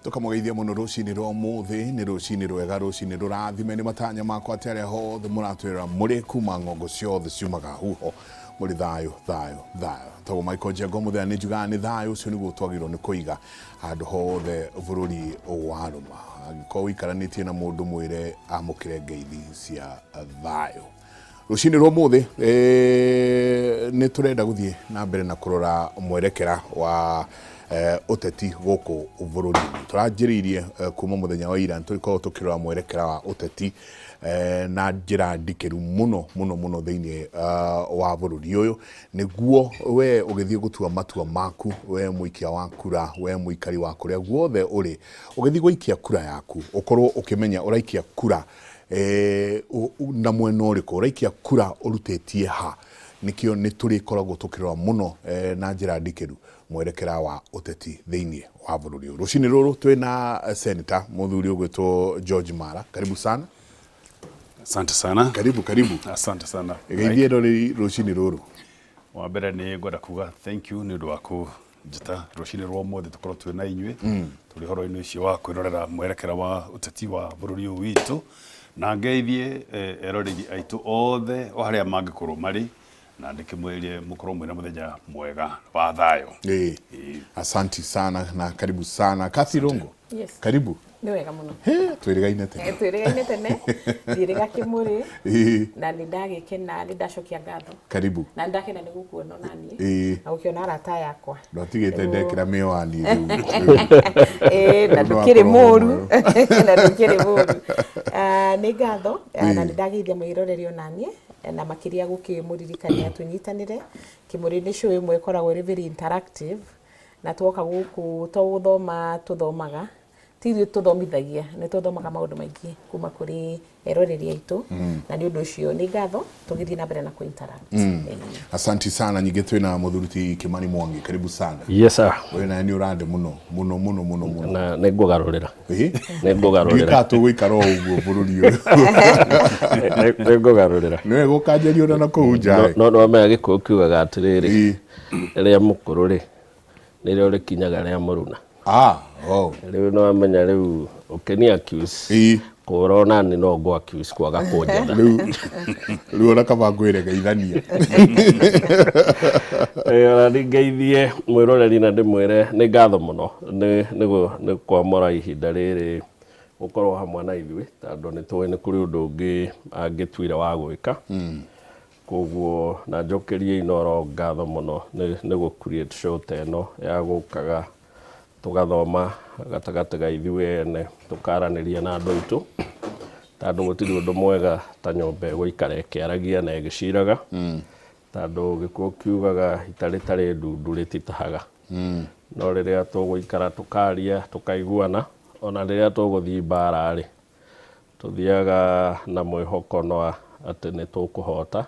Tũkamũgeithia mũno rũcinĩ rwa ũmũthĩ. Nĩ rũcinĩ rwega, rũcinĩ rũrathime. Nĩ matanya makwa atĩ arĩa hothe mũratwĩrora mũrĩ kuma ng'ongo ciothe ciumaga huho mũrĩ thayũ, thayũ, thayũ. Tagwo Michael Njenga mũthenya nĩ njugaga nĩ thayũ ũcio nĩguo twagĩrĩirwo nĩ kũiga handũ hothe bũrũri warũma. Angĩkorwo ũikaranĩtie na mũndũ mwĩre amũkĩre ngeithi cia thayũ. Rũcinĩ rwa ũmũthĩ nĩ tũrenda gũthiĩ na mbere na kũrora mwerekera wa ũteti gũkũ bũrũri-inĩ. Tũranjĩrĩirie kuma mũthenya wa ira, nĩ tũgĩkoragwo tũkĩrora mwerekera wa ũteti na njĩra ndikĩru mũno mũno mũno thĩinĩ wa bũrũri ũyũ, nĩguo we ũgĩthiĩ gũtua matua maku, we mũikia wa kura, we mũikari wa kũrĩa guothe ũrĩ, ũgĩthiĩ gũikia kura yaku, ũkorwo ũkĩmenya ũraikia kura na mwena ũrĩkũ, ũraikia kura ũrutĩtie ha. Nĩkĩo nĩ tũrĩkoragwo tũkĩrora mũno na njĩra ndikĩru mwerekera wa ũteti thĩinĩ wa bũrũri ũyũ. Rũcinĩ rũrũ twĩna Senator mũthuri ũgwĩtwo George Mara. Karibu sana. Asante sana. Karibu, karibu. Asante sana. Geithie rũrĩ rũcinĩ rũrũ. Wa mbere nĩ ngwenda kuga thank you nĩ ũndũ wa kũnjĩta rũcinĩ rwa ũmũthĩ tũkorwo twĩ na inyuĩ tũrĩ ũhoro-inĩ ũcio wa kwĩrorera mwerekera wa ũteti wa bũrũri ũyũ witũ, na ngeithie eroreri aitũ othe o harĩa mangĩkorwo marĩ, na ndĩkĩmwĩre mũkorwo mwĩna mũthenya mwega wa thayũ. Ĩĩ. Asanti sana na karibu sana. Kathy Rungu. Yes. Karibu. Nĩ wega mũno. He, twĩrĩgaine tene. Twĩrĩgaine tene, ndiĩrĩga kĩmũrĩ, Ĩĩ. na nĩ ndagĩkena, nĩ ndacokia ngatho. Karibu. Na nĩ ndakena nĩ gũkuona ona niĩ. Ĩĩ. Na gũkĩona arata aya akwa. Ndwatigĩte ndekĩra mĩwani rĩu. Ĩĩ, na Ũndũ wa ndũkĩrĩ kũrora mũru. mwerũ. Na ndũkĩrĩ mũru. Ah, nĩ ngatho, na Ĩĩ. nĩ ndageithia mwĩroreri ona niĩ, na makĩria gũkĩmũririkania tũnyitanĩre. Kĩmũrĩ nĩ show ĩmwe ĩkoragwo ĩrĩ very interactive, na twoka gũkũ to gũthoma tũthomaga, ti ithuĩ tũthomithagia, nĩ tũthomaga maũndũ maingĩ kuma kũrĩ eroreri aitũ, na nĩ ũndũ ũcio nĩ ngatho tũgĩthiĩ na mbere na kũ interact. Ĩĩ. Asanti sana. Nyingĩ twĩna mũthuri ti Kimani Mwangi. Karibu sana. Yes sir. We nawe nĩ ũrande mũno mũno mũno mũno mũno. Na nĩ ngũgarũrĩra. Ĩĩ? Nĩ ngũgarũrĩra. Ndiũĩ kana tũgũikara o ũguo bũrũri ũyũ. Nĩ ngũgarũrĩra. Nĩwe gũkanjĩria ona na kũu nja. No no menya Gĩkũyũ kiugaga atĩrĩrĩ, Ĩĩ. rĩa mũkũrũ rĩ, nĩrĩo rĩkinyaga rĩa mũruna. Ah, oh. Rĩu no amenya rĩu ũkĩni accuse Ĩĩ. kũra ona nĩ no ngũ accuse kwaga kũnjetha. Rĩu ona kaba ngwĩre geithania. Ona ngeithie mwĩroreri na ndĩmwĩre nĩ ngatho mũno nĩ nĩ kwamũra ihinda rĩrĩ gũkorwo hamwe na ithuĩ, tondũ nĩ tũĩ nĩ kũrĩ ũndũ ũngĩ angĩtuire wa gwĩka. Koguo na njokerie Inooro ngatho mũno nĩ gũ create show ta ĩno ya gũkaga tũgathoma gatagatĩ ga ithuĩ ene, tũkaranĩria na andũ aitũ, tondũ gũtirĩ ũndũ mwega ta nyũmba ĩgũikara ĩkĩaragia na ĩgĩciraga, tondũ Gĩkũyũ kiugaga ita rĩtarĩ ndundu rĩtitahaga. No rĩrĩa tũgũikara tũkaria tũkaiguana, ona rĩrĩa tũgũthiĩ mbara rĩ, Tũthiaga na mwĩhoko no atĩ nĩ tũkũhota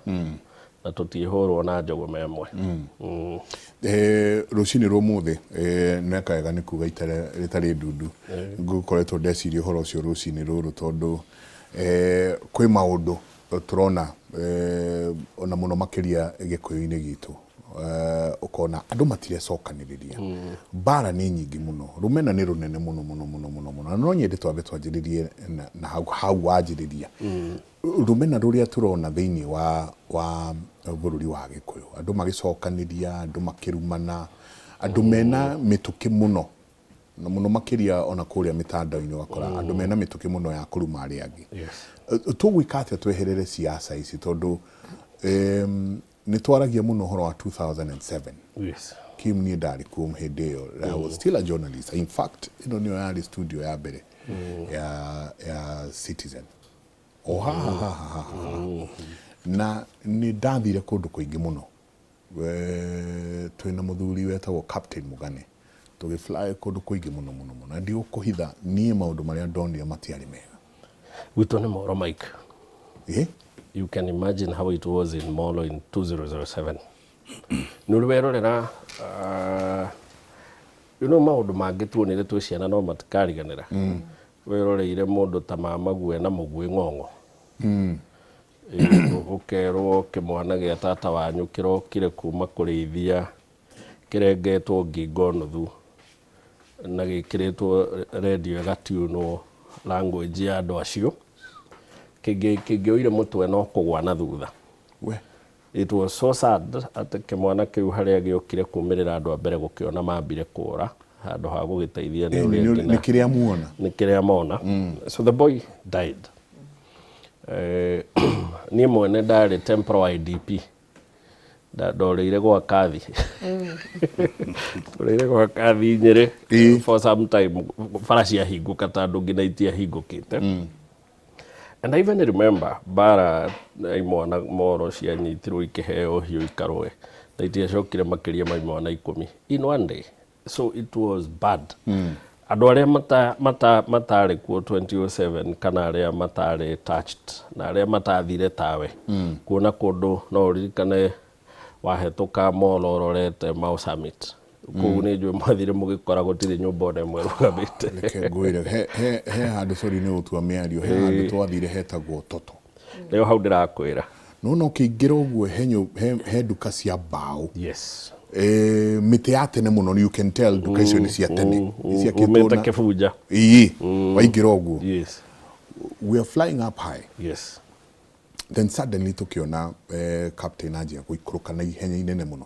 na tũtiĩhũrwo na njũgũma ĩmwe. Rũcinĩ rwa ũmũthĩ nĩweka wega nĩ kuga ita rĩtarĩ ndundu. Ngũkoretwo ndeciria ũhoro ũcio rũcinĩ rũrũ tondũ kwĩ maũndũ tũrona ona mũno makĩria gĩkũyũ-inĩ gitũ. Ũkona andũ matirecokanĩrĩria, mbara nĩ nyingĩ mũno, rũmena nĩ rũnene mũno mũno mũno mũno mũno, na no nyende twambe twanjĩrĩrie na hau hau wanjĩrĩria, rũmena rũrĩa tũrona thĩinĩ wa bũrũri wa Gĩkũyũ, andũ magĩcokanĩria, andũ makĩrumana, andũ mena mĩtũkĩ mũno na mũno makĩria ona kũrĩa mĩtandao-inĩ ũgakora andũ mena mĩtũkĩ mũno ya kũruma arĩa angĩ. Tũgwĩka atĩa tweherere siasa ici, tondũ nĩ twaragia mũno ũhoro wa 2007? Kim, niĩ ndarĩ kuo hĩndĩ ĩyo. I was still a journalist. In fact, ĩno nĩyo yarĩ studio ya mbere ya Citizen o haha haha haha, na nĩ ndathire kũndũ kũingĩ mũno. Twĩna mũthuri wetagwo Captain Mugane, tũgĩ fly kũndũ kũingĩ mũno mũno mũno, na ndigũkũhitha niĩ maũndũ marĩa ndonire matiarĩ mega. Gwitũ nĩ Moro, Mike. Ĩ? You can imagine how it was in Molo in 2007. Nĩ ũrĩ werorera maũndũ mangĩ tuonire twĩ ciana no matikariganĩra. Weroreire mũndũ ta mama na mũguĩ ng'ong'o. Ĩ, ũkerwo kĩmwana gĩa tata wanyu kĩrokire kuma kũrĩithia kĩrengetwo ngingo nuthu. Na gĩkĩrĩtwo redio ĩgatiunwo language ya andũ acio, kĩngĩoire mũtwe no kũgwa na thutha. We. It was so sad atĩ kĩmwana kĩu harĩa gĩokire kumĩrĩra, andũ a mbere gũkĩona mambire kũra handũ ha gũgĩteithia nĩ ũrĩa nĩ kĩrĩa muona. Nĩ kĩrĩa mona. So the boy died. Niĩ mwene ndarĩ temporal IDP. Ndorĩire gwa Kathi, ndorĩire gwa Kathi Nyĩrĩ for some time, bara ciahingũka, tondũ nginya itiahingũkĩte. And I even remember mbara imwana moro cianyitirwo ikĩheo hiũ ikarũe, na itiacokire makĩria ma imwana 10 in one day. So it was bad. Andũ arĩa matarĩ kuo 2007, kana arĩa matarĩ touched na arĩa matathire tawe kuona kũndũ, no ũririkane wahetũka molo ũrorete Mau Summit kũu, nĩ njũĩ mwathire mũgĩkora gũtirĩ nyũmba ona ĩmwe ĩrũgamĩte. Reke ngwĩre, he handũ, sorry nĩ gũtua mĩario, he handũ twathire hetagwo Toto. Nĩo hau ndĩrakwĩra. No ũkĩingĩra ũguo he nduka cia mbaũ. Mĩtĩ ya tene mũno, you can tell nduka icio nĩ cia tene. Nĩ ciakĩtwo umĩte kĩbunja. Ĩĩ, waingĩra ũguo, we are flying up high. Then suddenly tũkĩona captain anjia gũikũrũka na ihenya inene mũno.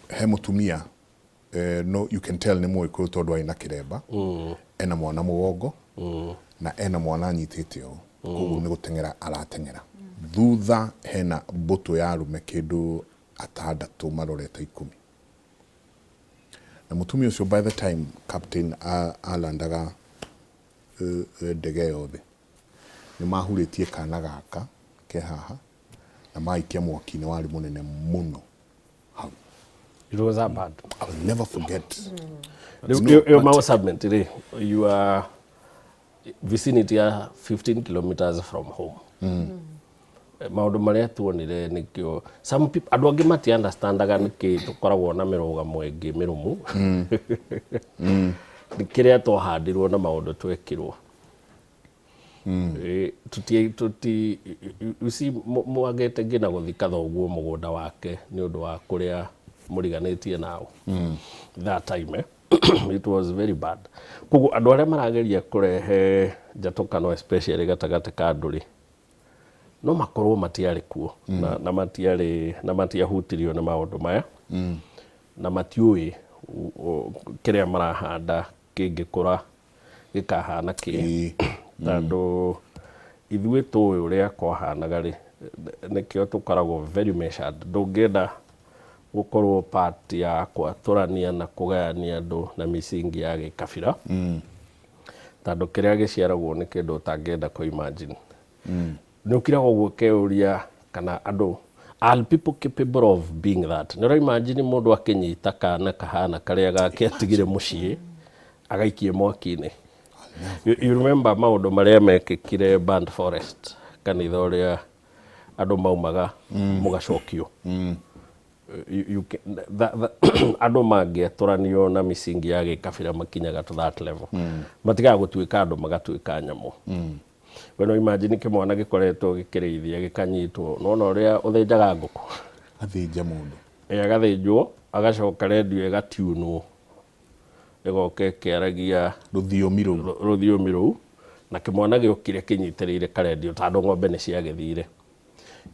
He mũtumia, no you can tell nĩ mũgĩkũyũ tondũ arĩ na kĩremba, ena mwana mũgongo na ena mwana anyitĩte ũũ, koguo nĩ gũteng'era arateng'era. Thutha hena mbũtũ ya arũme kĩndũ atandatũ marorete 10, na mũtumia ũcio, by the time captain alandaga ndege yothe, nĩ mahurĩtie kana gaka ke haha na maikia mwaki-inĩ warĩ mũnene mũno hau. It was that bad. I will never forget. Rĩu ĩyo Mau Summit rĩ, you are vicinity ya 15 kilometers from home. Maũndũ marĩa tuonire, nĩkĩo some people, andũ angĩ mati understandaga nĩkĩ tũkoragwo na mĩrũgamo ĩngĩ mĩrũmu. Nĩ kĩrĩa twahandirwo na maũndũ twekirwo. Tuti you see, mwagĩte nginya gũthika thoguo mũgũnda wake nĩ ũndũ wa kũrĩa mũriganĩtie nao that time, eh? It was very bad. Koguo andũ arĩa marageria kũrehe njatũkano, especially gatagatĩ ka andũ rĩ, no makorwo matiarĩ kuo na matiarĩ na matiahutirio nĩ maũndũ maya, na matiũĩ kĩrĩa marahanda kĩngĩkũra gĩkahana kĩ. Tondũ ithuĩ tũĩ ũrĩa kwahanaga rĩ, nĩkĩo tũkoragwo very measured. Ndũngĩenda gũkorwo part ya kwatũrania na kũgayania andũ na misingi ya gĩkabira, tondũ kĩrĩa gĩciaragwo nĩ kĩndũ ũtangĩenda kũ imagine. Nĩ ũkiraga ũguo ũkeyũria kana andũ, are people capable of being that? Nĩ ũra imagine mũndũ akĩnyita kana kahana karĩa gake atigire mũciĩ agaikie mwaki-inĩ? You remember maũndũ marĩa mekĩkire Burnt Forest, kanitha ũrĩa andũ maumaga mũgacokio. Andũ mangĩatũranio na misingi ya gĩkabira makinyaga to that level, matigaga gũtuĩka andũ, magatuĩka nyamũ. We no imagine kĩmwana gĩkoretwo gĩkĩrĩithia gĩkanyitwo, nona ũrĩa ũthĩnjaga ngũkũ. Athĩnja mũndũ. Ĩ, agathĩnjwo, agacoka rendio ĩgatiunwo, ĩgoka ĩkĩaragia rũthiomi rũu. Rũthiomi rũu, na kĩmwana gĩokire kĩnyitĩrĩire karendio, tondũ ng'ombe nĩ ciagĩthire,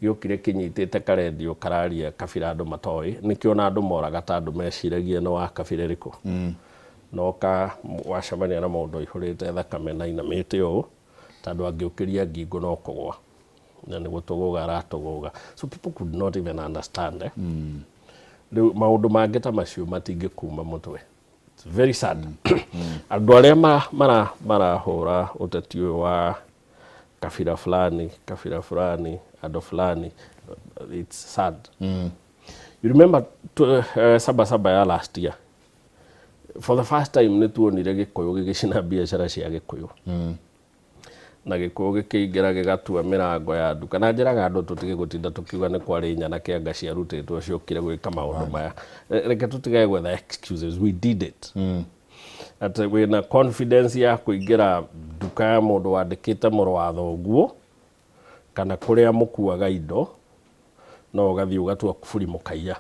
gĩokire kĩnyitĩte karendio kararia kabira andũ matoĩ. Nĩkĩo na andũ moraga, ta andũ meciragia nĩ wa kabira ĩrĩkũ. No ka wacemania na mũndũ aihũrĩte thakame na inamĩte ũũ, tondũ angĩũkĩria ngingo no kũgwa, na nĩ gũtũgũga aratũgũga. So people could not even understand, eh? Rĩu maũndũ mangĩ ta macio matingĩkuma mũtwe. It's very sad. Andũ arĩa marahũra ũteti ũyũ wa kabira fulani, kabira fulani, andũ fulani, it's sad. You remember Saba Saba ya last year, for the first time nĩ tuonire Gĩkũyũ gĩgĩcina biacara cia Gĩkũyũ, na Gĩkũyũ gĩkĩingĩra gĩgatua mĩrango ya nduka. Na njĩraga andũ tũtige gũtinda tũkiuga nĩ kwarĩ nyanake anga ciarutĩtwo ciokire gwĩka maũndũ maya. Reke tũtigage gwetha excuses. We did it. Atĩ wĩna confidence ya kũingĩra nduka ya mũndũ wandĩkĩte mũrũ wa thoguo kana kũrĩa mũkuaga indo, no ũgathiĩ ũgatua kuburi mũkaiya.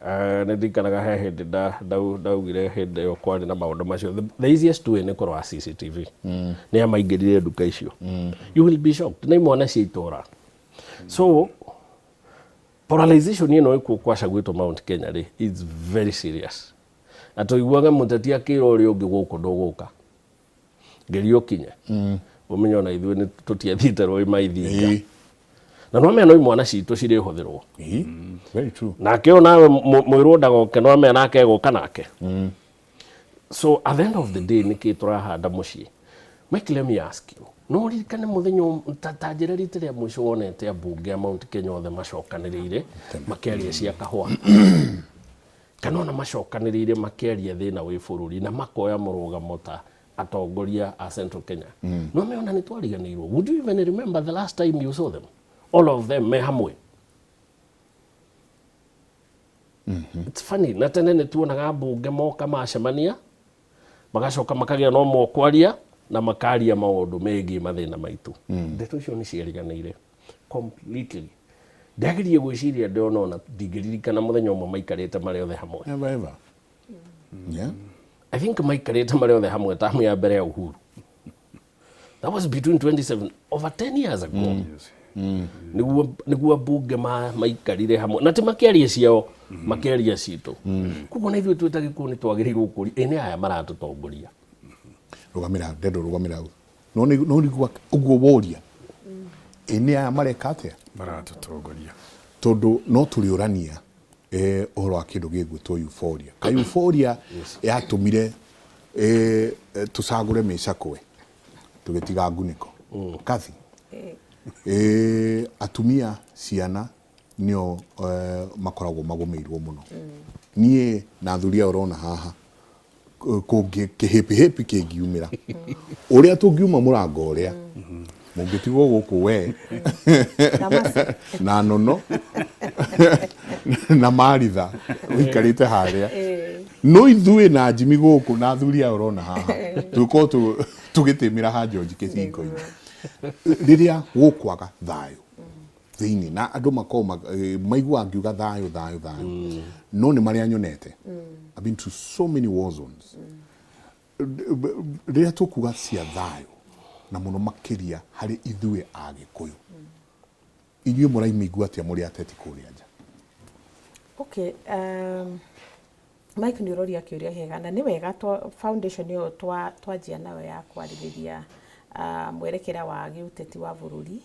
Nĩ ndirikanaga he hĩndĩ ndaugire hĩndĩ ĩyo kwarĩ na maũndũ macio, the easiest way nĩ kũrora CCTV nĩ amaingĩrire nduka icio. You will be shocked nĩ imwana cia itũra. So polarization ĩno ĩkuo kwaca gwitũ Mount Kenya rĩ is very serious, na tũiguaga mũteti akĩra ũrĩa ũngĩ gũkũ ndũgũka, ngeria ũkinye ũmenye ona ithuĩ nĩ tũtiathiĩte rũĩ maithinga. Na no menya no imwana citũ cirĩhũthĩrwo. Very true. Nake ũyũ nawe mwĩrwo ndagoke, no amenya nake egũka nake. So at the end of the day, nĩkĩ tũrahanda mũciĩ? Mike, let me ask you, no ũririkane mũthenya ta njĩra rita rĩa mũico wonete ambunge a Mount Kenya othe macokanĩrĩire makĩaria cia kahũa, kana ona macokanĩrĩire makĩaria thĩna wĩ bũrũri na makoya mũrũgamo ta atongoria a Central Kenya? No meona nĩ twariganĩirwo. Would you even remember the last time you saw them, all of them, me hamwe? It's funny, na tene nĩ tuonaga mbunge moka macemania, magacoka makagĩa no mokwaria na makaria maũndũ megiĩ mathĩna maitũ. Ndeto icio nĩ ciariganĩire completely. Ndagerie gwĩciria ndĩona ona ndingĩririkana mũthenya ũmwe maikarĩte marĩ othe hamwe. Never ever, yeah. I think maikarĩte marĩ othe hamwe tamu ya mbere ya Uhuru. That was between 27, over 10 years ago. Nĩguo mbunge maikarire hamwe na ti makĩaria ciao, makĩaria citũ. Koguo na ithuĩ twĩ ta gĩkuũ nĩ twagĩrĩirwo kũria ĩ nĩ aya maratũtongoria. Rũgamĩra hau, Ndendo, rũgamĩra hau. No nĩgua ũguo woria, ĩ nĩ aya mareka atĩa? Maratũtongoria. Tondũ no tũrĩũrania ũhoro wa kĩndũ gĩgwĩtwo euphoria. Ka euphoria yatũmire tũcagũre mĩcakwe tũgĩtiga ngunĩko kathi. Atumia, ciana nĩo makoragwo magũmĩirwo mũno. Niĩ na athuri aya ũrona haha, kũngĩ kĩhĩpĩhĩpĩ kĩngiumĩra, ũrĩa tũngiuma mũrango ũrĩa mũngĩtigwo gũkũ we na Mercy. Na nono na maritha ũikarĩte harĩa, no ithuĩ na njimi gũkũ na athuri aya ũrona haha tũkorwo tũgĩtĩmĩra ha George kĩhingo-inĩ rĩrĩa gũkwaga thayũ thĩinĩ na andũ makorwo maiguaga ngiuga thayũ, thayũ, thayũ, no nĩ marĩa nyonete. I've been to so many war zones. Rĩrĩa tũkuga cia thayũ na mũno makĩria harĩ ithuĩ Agĩkũyũ, inyuĩ mũraimĩigua atĩa mũrĩ ateti kũrĩa nja? Okay, Mike, nĩ ũroria kĩũria kĩega na nĩ wega foundation ĩyo twanjia nayo ya kwarĩrĩria mwerekera wa gĩũteti wa bũrũri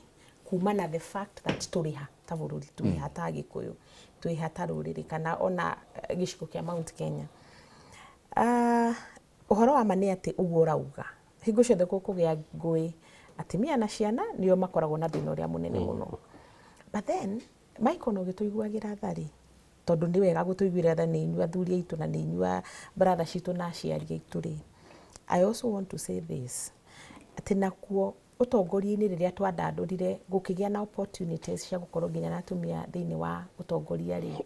kuma na the fact that tũrĩ ha ta bũrũri, twĩ ha ta Gĩkũyũ, twĩ ha ta rũrĩrĩ, kana ona gĩcigo kĩa Mount Kenya. Ũhoro wa ma nĩ atĩ ũguo ũrauga, hingo ciothe gũkũgĩa ngũĩ, atumia na ciana nĩo makoragwo na thĩna ũrĩa mũnene mũno. But then Mike, ona ũgĩtũiguagĩra tha rĩ, tondũ nĩ wega gũtũiguĩra tha, nĩ inyuĩ athuri aitũ na nĩ inyuĩ brother citũ na aciari aitũ rĩ, I also want to say this, atĩ nakuo ũtongoria-inĩ rĩrĩa twandandũrire gũkĩgĩa na opportunities cia gũkorwo nginya na atumia thĩinĩ wa ũtongoria rĩ,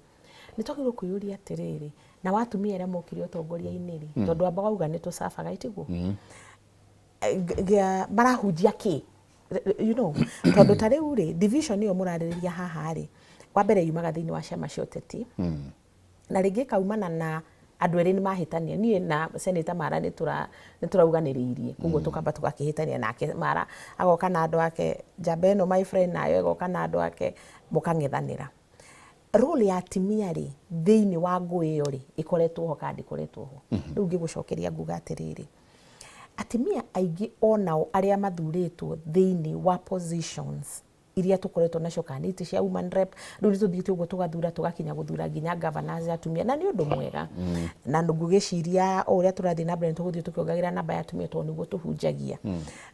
nĩ twagĩrĩirwo kwĩyũria atĩrĩrĩ, na watumia arĩa mokire ũtongoria-inĩ rĩ, tondũ amba wauga nĩ tũcabaga itiguo marahunjia kĩ, tondũ ta rĩu rĩ, division ĩyo mũrarĩrĩria haha rĩ, wa mbere yumaga thĩinĩ wa ciama cia ũteti na rĩngĩ ĩkaumana na andũ erĩ nĩ mahĩtania. Niĩ na Senator Mara nĩ tũrauganĩrĩirie, koguo tũkamba tũgakĩhĩtania, nake Mara agoka na andũ ake, njamba ĩno my friend nayo ĩgoka na andũ ake, mũkang'ethanĩra. Role ya atumia rĩ, thĩinĩ wa ngũĩ ĩyo rĩ, ĩkoretwo ho kana ndĩkoretwo ho? Rĩu ngĩgũcokeria nguga atĩrĩrĩ, atumia aingĩ onao arĩa mathurĩtwo thĩinĩ wa positions iria tũkoretwo nacio, kana nĩ itĩ cia woman rep, rĩu nĩ tũthiĩte ũguo tũgathura, tũgakinya gũthura nginya governors atumia, na nĩ ũndũ mwega, na ngwĩciria o ũrĩa tũrathiĩ na mbere nĩ tũgũthiĩ tũkĩongagĩrĩra namba ya atumia tondũ nĩguo tũhunjagia.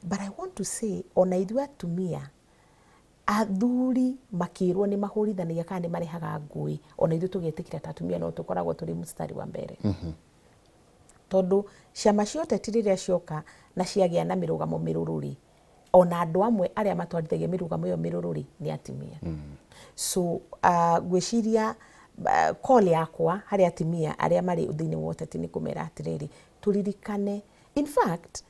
But I want to say, ona ithuĩ atumia, athuri makĩrwo nĩ mahũrithanagia kana nĩ marehaga ngũĩ, ona ithuĩ tũgetĩkĩra ta atumia no tũkoragwo tũrĩ mstari wa mbere, tondũ ciama cia ũteti rĩrĩa cioka na ciagĩa na mĩrũgamo mĩrũrũ rĩ, ona andũ amwe arĩa matwarithagia mĩrũgamo ĩyo mĩrũrũ rĩ, nĩ atumia. So ngwĩciria call yakwa harĩ atumia arĩa marĩ thĩinĩ wa ũteti nĩ kũmera atĩrĩrĩ, tũririkane, in fact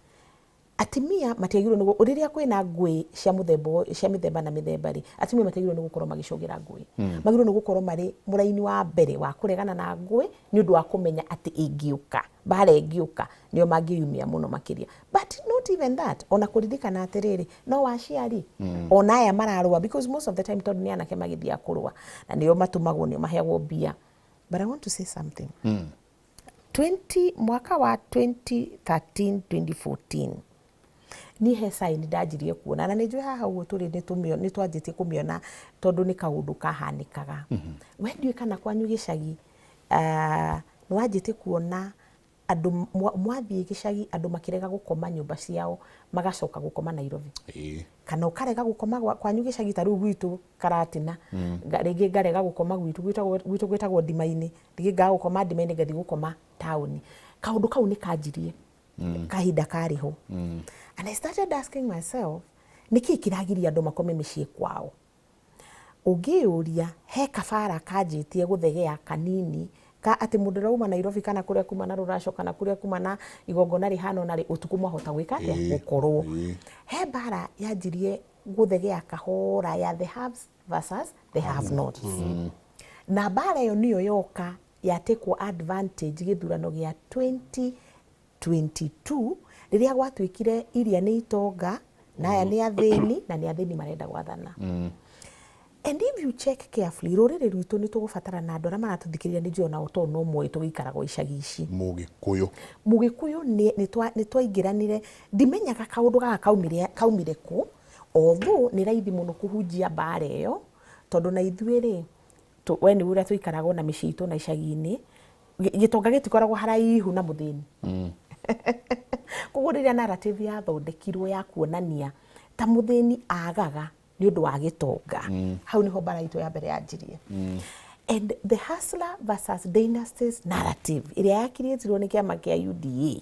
Atimia matiagĩrĩirwo nĩ rĩrĩa kwĩna ngũĩ cia mũthemba cia mĩthemba na mĩthemba rĩ, atimia matiagĩrĩirwo nĩ gũkorwo magĩcũgĩra ngũĩ. Magĩrĩirwo nĩ gũkorwo marĩ mũraini wa mbere wa kũregana na ngũĩ nĩ ũndũ wa kũmenya atĩ ĩngĩũka, mbara ĩngĩũka nĩo mangĩyumia mũno makĩria. But not even that, ona kũririkana atĩrĩrĩ, no aciari ona aya mararũa because most of the time tondũ nĩ anake magĩthiaga kũrũa na nĩo matũmagwo, nĩo maheagwo mbia. But I want to say something. 20 mwaka wa 2013 2014 niĩ he sign ndanjirie kuona na nĩ njũĩ haha ũguo tũrĩ nĩ twanjĩtie kũmĩona tondũ nĩ kaũndũ kahanĩkaga. We ndiũĩ kana kwanyu gĩcagi nĩ wanjĩtie kuona andũ mwathiĩ gĩcagi andũ makĩrega gũkoma nyũmba ciao magacoka gũkoma Nairobi. Kana ũkarega gũkoma kwanyu gĩcagi ta rĩu gwitũ Karatina. Rĩngĩ ngarega gũkoma gwitũ, gwitũ gwĩtagwo ndima-inĩ, rĩngĩ ngaga gũkoma ndima-inĩ ngathiĩ gũkoma taũni. Kaũndũ kau nĩ kanjirie kahinda karĩ ho. And I started asking myself, nĩkĩ kĩragiria andũ makome mĩciĩ kwao? Ũngĩyũria he kabara kanjĩtie gũthegea kanini ka atĩ mũndũ ũrĩa uma Nairobi kana kũrĩa kuma na rũracio kana kũrĩa kuma na igongona rĩhana ũna rĩ, ũtukũ mwahota gwĩka atĩa? Gũkorwo. He mbara yanjirie gũthegea kahora ya the haves versus the have nots. Na mbara ĩyo nĩyo yoka yatekwo advantage gĩthurano gĩa 2022 rĩrĩa gwatuĩkire iria nĩ itonga na aya nĩ athĩni na nĩ athĩni marenda gwathana. And if you check carefully, rũrĩrĩ rwitũ nĩ tũgũbatara na andũ arĩa maratũthikĩrĩria nĩ njũĩ onao tondũ no moĩ tũgĩikaraga o icagi ici. Mũgĩkũyũ. Mũgĩkũyũ nĩ twaingĩranire, ndimenyaga kaũndũ gaka kaumire kũ, although nĩ raithi mũno kũhunjia mbara ĩyo, tondũ na ithuĩ rĩ, we nĩũĩ ũrĩa tũikaraga ona mĩciĩ itũ ona icagi-inĩ, gĩtonga gĩtikoragwo haraihu na mũthĩni. Koguo rĩrĩa narrative yathondekirwo ya kuonania ta mũthĩni agaga nĩ ũndũ wa gĩtonga, hau nĩho mbara itũ ya mbere yanjirie. And the hustler versus dynasties narrative ĩrĩa yakiriĩtirwo nĩ kĩama kĩa UDA,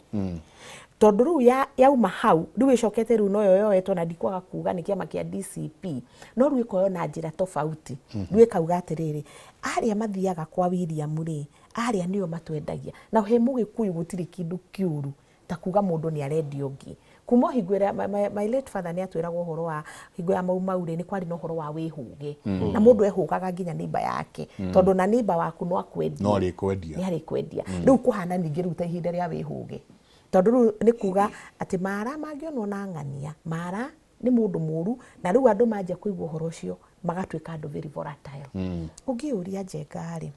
tondũ rĩu yauma hau rĩu ĩcokete rĩu noyo yoetwo na ndikwaga kuga nĩ kĩama kĩa DCP, no rĩu ĩkoywo na njĩra tofauti. Rĩu ĩkauga atĩrĩrĩ, arĩa mathiaga kwa William rĩ, arĩa nĩo matwendagia. Na he Mũgĩkũyũ gũtirĩ kĩndũ kĩũru ta kuga mũndũ nĩ arendia ũngĩ. Kuma o hingo ĩrĩa my late father nĩ atwĩraga ũhoro wa hingo ya Mau Mau rĩ, nĩ kwarĩ na ũhoro wa wĩhũge. Na mũndũ ehũgaga nginya neighbor yake, tondũ na neighbor waku no akwendie. No arĩkwendia. Nĩ arĩkwendia. Rĩu kũhana ningĩ rĩu ta ihinda rĩa wĩhũge. Tondũ rĩu nĩ kuga atĩ mara mangĩonwo na ng'ania, mara nĩ mũndũ mũru, na rĩu andũ manjia kũigua ũhoro ũcio magatuĩka andũ very volatile. Ũngĩyũria Njenga rĩ,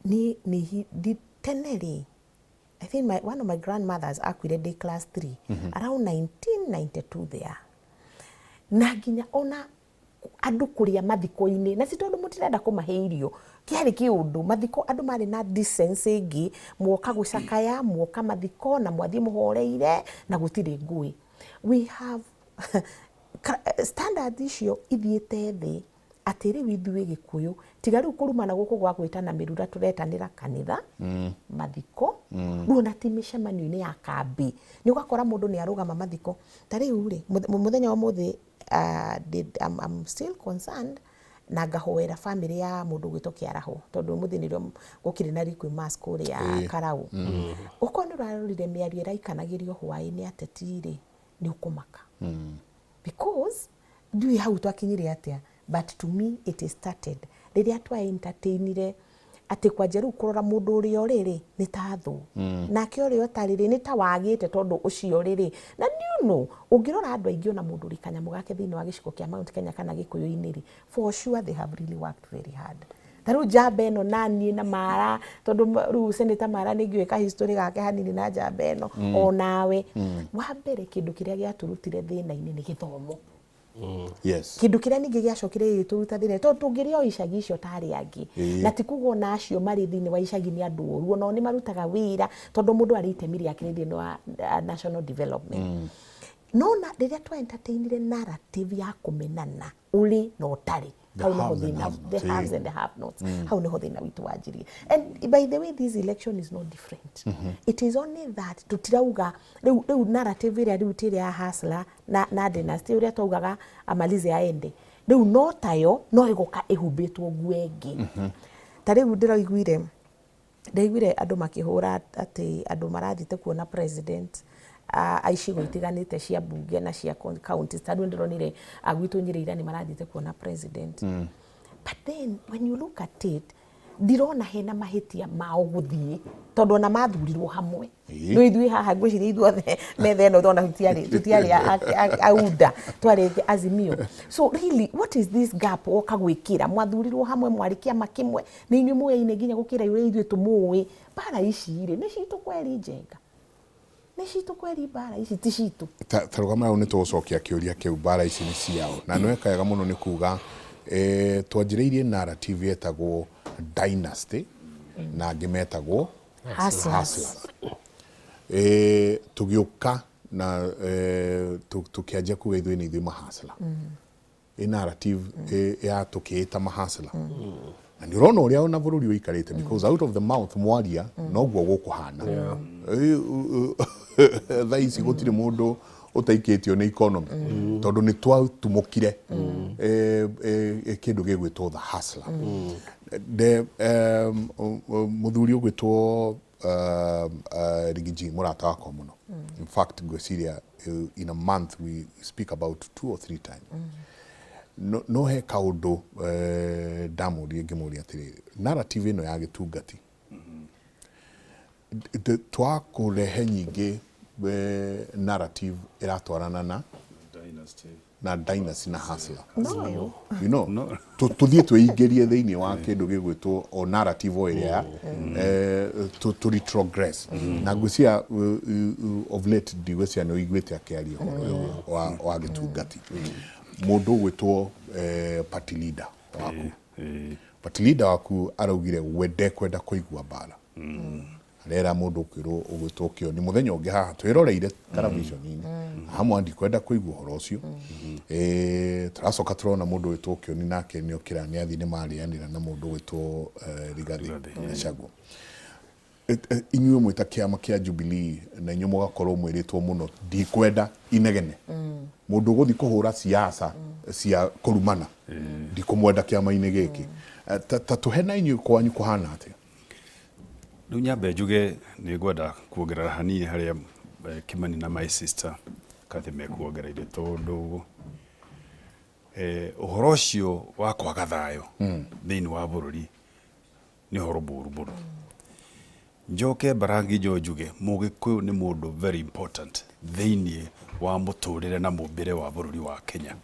niĩ nĩ tene rĩ, I think one of my grandmothers akuire ndĩ class 3 around 1992 there, na nginya ona andũ kũrĩa mathiko-inĩ, na ti tondũ mũtirenda kũmahe irio, kĩarĩ kĩũndũ mathiko andũ marĩ na decency ĩngĩ, mwoka gũcakaya, mwoka mathiko na mwathiĩ mũhoreire na gũtirĩ ngũĩ. We have standards icio ithiĩte thĩ atĩ rĩu ithuĩ Gĩkũyũ tiga rĩu kũrumana gũkũ gwa gwĩtana mĩrura tũretanĩra kanitha, mathiko, rĩu ona ti mĩcemanio-inĩ ya kambĩ. Nĩ ũgakora mũndũ nĩ arũgama mathiko ta rĩu rĩ, mũthenya wa ũmũthĩ, I'm still concerned na ngahoera family ya mũndũ ũgwĩtwo Kĩaraho, tondũ ũmũthĩ nĩrĩo gũkĩrĩ na requiem mass kũrĩa Karau. Ũkorwo nĩ ũrarorire mĩario ĩraikanagĩrio hwaĩ-inĩ ateti rĩ, nĩ ũkũmaka, because ndiũĩ hau twakinyire atĩa, but to me it is started rĩrĩa twa entertainire atĩ kwanja rĩu kũrora mũndũ ũrĩa ũrĩ rĩ nĩ ta thũ, nake ũrĩa ũtarĩ rĩ nĩ ta wagĩte, tondũ ũcio rĩ na you know ũngĩrora andũ aingĩ, ona mũndũ ũrĩ kanyamũ gake thĩinĩ wa gĩcigo kĩa Mount Kenya kana Gĩkũyũ-inĩ rĩ, for sure they have really worked very hard. Ta rĩu njamba ĩno naniĩ na Mara, tondũ rĩu Senator Mara nĩ ngĩũĩ ka history gake hanini na njamba ĩno onawe. Wa mbere, kĩndũ kĩrĩa gĩatũrutire thĩna-inĩ nĩ gĩthomo. Kĩndũ kĩrĩa ningĩ gĩacokire gĩgĩtũruta thĩna, tondũ tũngĩrĩ o icagi icio ta arĩa angĩ, na ti kuga ona acio marĩ thĩinĩ wa icagi nĩ andũ oru, onao nĩ marutaga wĩra, tondũ mũndũ arĩ itemi rĩake thĩinĩ wa national development. No na rĩrĩa twa entertainire narrative ya kũmenana ũrĩ na ũtarĩ, The hau nĩho haves and thĩna, have nots. The haves and the have nots, hau nĩho thĩna witũ wanjirie. And by the way, this election is not different. It is only that tutirauga rĩu narrative ĩrĩa rĩu ti ĩrĩa ya hustler na dynasty ũrĩa twaugaga amalize aende, rĩu no tayo no ĩgoka ĩhumbĩtwo nguo ĩngĩ. Ta rĩu ndĩraiguire ndaiguire andũ makĩhũra atĩ andũ marathiĩte kuona president. a icigo itiganĩte cia mbunge na cia counties. Tondũ ndĩronire gwitũ Nyĩrĩ ira nĩ marathiĩte kuona president. But then when you look at it, ndirona hena mahĩtia mao gũthiĩ, tondũ ona mathurirwo hamwe. No ithuĩ haha, ngwĩciria ithuothe metha ĩno tona tũtiarĩ aunda, twarĩ Azimio. So really, what is this gap woka gwĩkĩra? Mwathurirwo hamwe, mwarĩ kĩama kĩmwe, nĩ inyuĩ mũyaine nginya gũkĩra ũrĩa ithuĩ tũmũĩ. Mbara ici rĩ, nĩ citũ kweri, Njenga? Nĩ citũ kweri? Mbara ici ti citũ. Ta rũgama hau, nĩ tũgũcokia kĩũria kĩu, mbara ici nĩ ciao? Na nĩ weka wega mũno nĩ kuga twanjĩrĩirie narrative yetagwo dynasty na angĩ metagwo hustlers. Hustlers. Tũgĩũka na tũkĩanjia kuga ithuĩ nĩ ithuĩ mahustler. Ĩ narrative ya tũkĩĩta mahustler, na nĩ ũrona ũrĩa ona bũrũri ũikarĩte, because out of the mouth mwaria noguo gũkũhana. Thaa ici gũtirĩ mũndũ ũtaikĩtio nĩ economy, tondũ nĩ twatumũkire kĩndũ gĩgwĩtwo the hustler. Mũthuri ũgwĩtwo Rigiji, mũrata wakwa mũno, in fact ngwĩciria in a month we speak about two or three times, no he kaũndũ ndamũrie, ngĩmũria atĩrĩrĩ, narrative ĩno ya gĩtungati twakũrehe nyingĩ, narrative ĩratwarana na Dynasty. Na dynasty na hustler. No. No. Tũthiĩ twĩingĩrie thĩinĩ wa kĩndũ gĩgwĩtwo o narrative o ĩrĩa tũ retrogress, na ngwĩciria of late ndigwĩciria nĩ ũiguĩte akĩaria ũhoro ũyũ wa gĩtungati. Mũndũ ũgwĩtwo party leader waku, party leader waku araugire we ndekwenda kũigua mbara. Arera mũndũ ũkwĩrwo ũgwĩtwo Kĩoni mũthenya ũngĩ haha twĩroreire television-inĩ hamwe, ndikwenda kũigua ũhoro ũcio. Tũracoka tũrona mũndũ wĩtwo Kĩoni nake nĩ okĩra, nĩ athiĩ, nĩ marĩanĩra na mũndũ ũgwĩtwo Rigathĩ Rigathĩ. Gachagua. Inyuĩ mwĩta kĩama kĩa Jubilee, na inyuĩ mũgakorwo mwĩrĩtwo mũno ndikwenda inegene, mũndũ ũgũthiĩ kũhũra siasa cia kũrumana ndikũmwenda kĩama-inĩ gĩkĩ. Ta tũhe na inyuĩ kwanyu kũhana atĩa? Rĩu nyambe njuge nĩ ngwenda kuongerera hanini harĩa Kimani na my sister Kathy mekuongereire, tondũ ũhoro ũcio wa kwaga thayũ thĩinĩ wa bũrũri nĩ ũhoro mũũru mũno. Njoke Mbarangi njo njuge Mũgĩkũyũ nĩ mũndũ very important thĩinĩ wa mũtũrĩre na mũmbĩre wa bũrũri wa Kenya,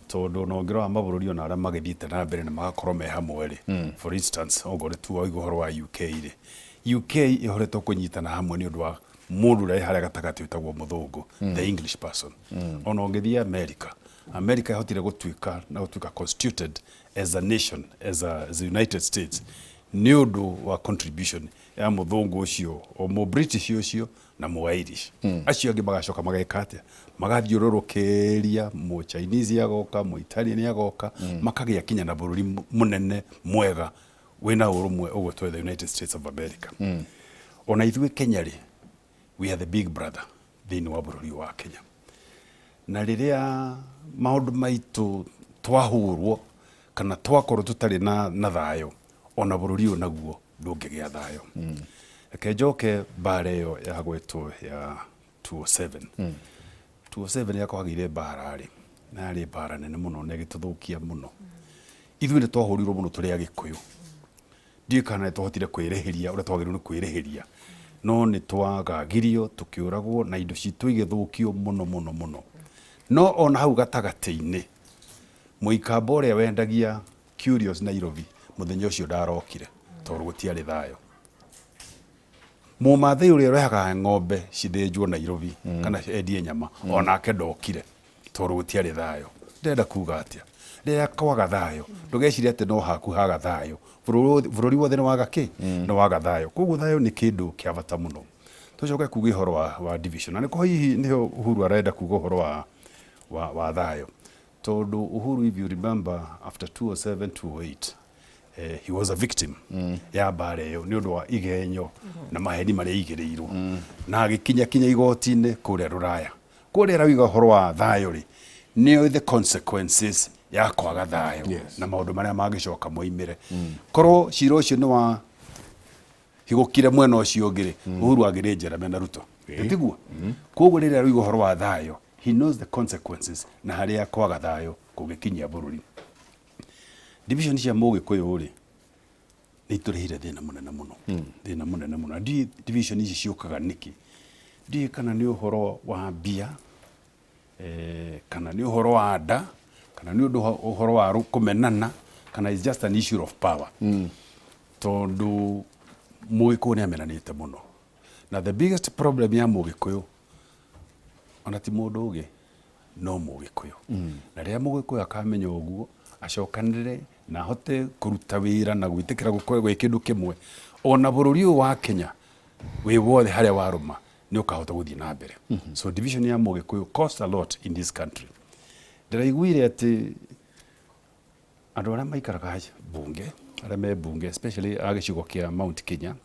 tondũ ona ũngĩrora mabũrũri ona arĩa magĩthiĩte na mbere na magakorwo me hamwe rĩ, for instance, okorwo nĩ tu waigua ũhoro wa UK rĩ, UK ĩhoretwo kũnyitana hamwe nĩ ũndũ wa mũndũ ũrĩa wĩ harĩa gatagatĩ wĩtagwo mũthũngũ, the English person. Ona ũngĩthiĩ America, America ĩhotire gũtuĩka na gũtuĩka constituted as a nation, as a United States, nĩ ũndũ wa contribution ya mũthũngũ ũcio, o mũ British ũcio na mũ Irish. Acio angĩ magacoka mageka atĩa? Magathiũrũrũkĩria, mũ Chinese agoka, mũ Italian agoka, makagĩa kinya na bũrũri mũnene mwega wĩna ũrũmwe ũgwĩtwo the United States of America. Ona ithuĩ Kenya rĩ, we are the big brother thĩinĩ wa bũrũri ũyũ wa Kenya, na rĩrĩa maũndũ maitũ twahũrwo kana twakorwo tũtarĩ na thayũ, ona bũrũri ũyũ naguo ndũngĩgĩa thayũ. Reke njoke mbara ĩyo ya gwetwo ya 207. 207 ya kwagĩire mbara rĩ, na yarĩ mbara nene mũno na ĩgĩtũthũkia mũno. Ithuĩ nĩ twahũrirwo mũno tũrĩ Agĩkũyũ. Ndiũĩ kana nĩ twahotire kwĩrĩhĩria ũrĩa twagĩrĩirwo nĩ kwĩrĩhĩria, no nĩ twagagirio, tũkĩũragwo na indo citũ igĩthũkio mũno mũno mũno. No ona hau gatagatĩ-inĩ, mũikamba ũrĩa wendagia Curios Nairobi mũthenya ũcio ndarokire tondũ gũtiarĩ thayũ. Mũmathai ũrĩa ũrehaga ng'ombe cithĩnjwo Nairobi kana endie nyama, onake ndokire tondũ gũtiarĩ thayũ. Ndĩrenda kuga atĩa? Rĩrĩa kwaga thayũ, ndũgecirie atĩ no haku haga thayũ, bũrũri wothe nĩ waga kĩ? Nĩ waga thayũ. Koguo thayũ nĩ kĩndũ kĩa bata mũno. Tũcoke kuga ũhoro wa division, na nĩkũo hihi nĩho Uhuru arenda kuga ũhoro wa thayũ, tondũ Uhuru, if you remember, after 207 208, he was a victim ya mbara ĩyo nĩ ũndũ wa igenyo na maheni marĩa aigĩrĩirwo, na agĩkinya kinya igoti-inĩ kũrĩa rũraya. Kũrĩa arauga ũhoro wa thayũ rĩ, nĩ the consequences ya kwaga thayũ na maũndũ marĩa mangĩcoka moimĩre. Korwo cira ũcio nĩ wa higũkire mwena ũcio ũngĩ rĩ, Uhuru agĩrĩ njera mena Ruto. Tiguo? Koguo rĩrĩa aroiga ũhoro wa thayũ, he knows the consequences na harĩa kwaga thayũ kũngĩkinyia bũrũri. Division cia Mũgĩkũyũ rĩ, nĩ itũrehire thĩna mũnene mũno, thĩna mũnene mũno. Na ndiũĩ division ici ciũkaga nĩkĩ, ndiũĩ kana nĩ ũhoro wa mbia, kana nĩ ũhoro wa nda, kana nĩ ũndũ ũhoro wa kũmenana, kana it's just an issue of power. Tondũ Mũgĩkũyũ nĩ amenanĩte mũno, na the biggest problem ya Mũgĩkũyũ ona ti mũndũ ũngĩ no Mũgĩkũyũ. Na rĩrĩa Mũgĩkũyũ akamenya ũguo, acokanĩrĩre na ahote kũruta wĩra na gwĩtĩkĩra gũkorwo gwĩ kĩndũ kĩmwe, ona bũrũri ũyũ wa Kenya wĩ wothe harĩa warũma nĩ ũkahota gũthiĩ na mbere. So division ya Mũgĩkũyũ cost a lot in this country. Ndĩraiguire atĩ andũ arĩa maikaraga bunge, arĩa me bunge, especially a gĩcigo kĩa Mount Kenya,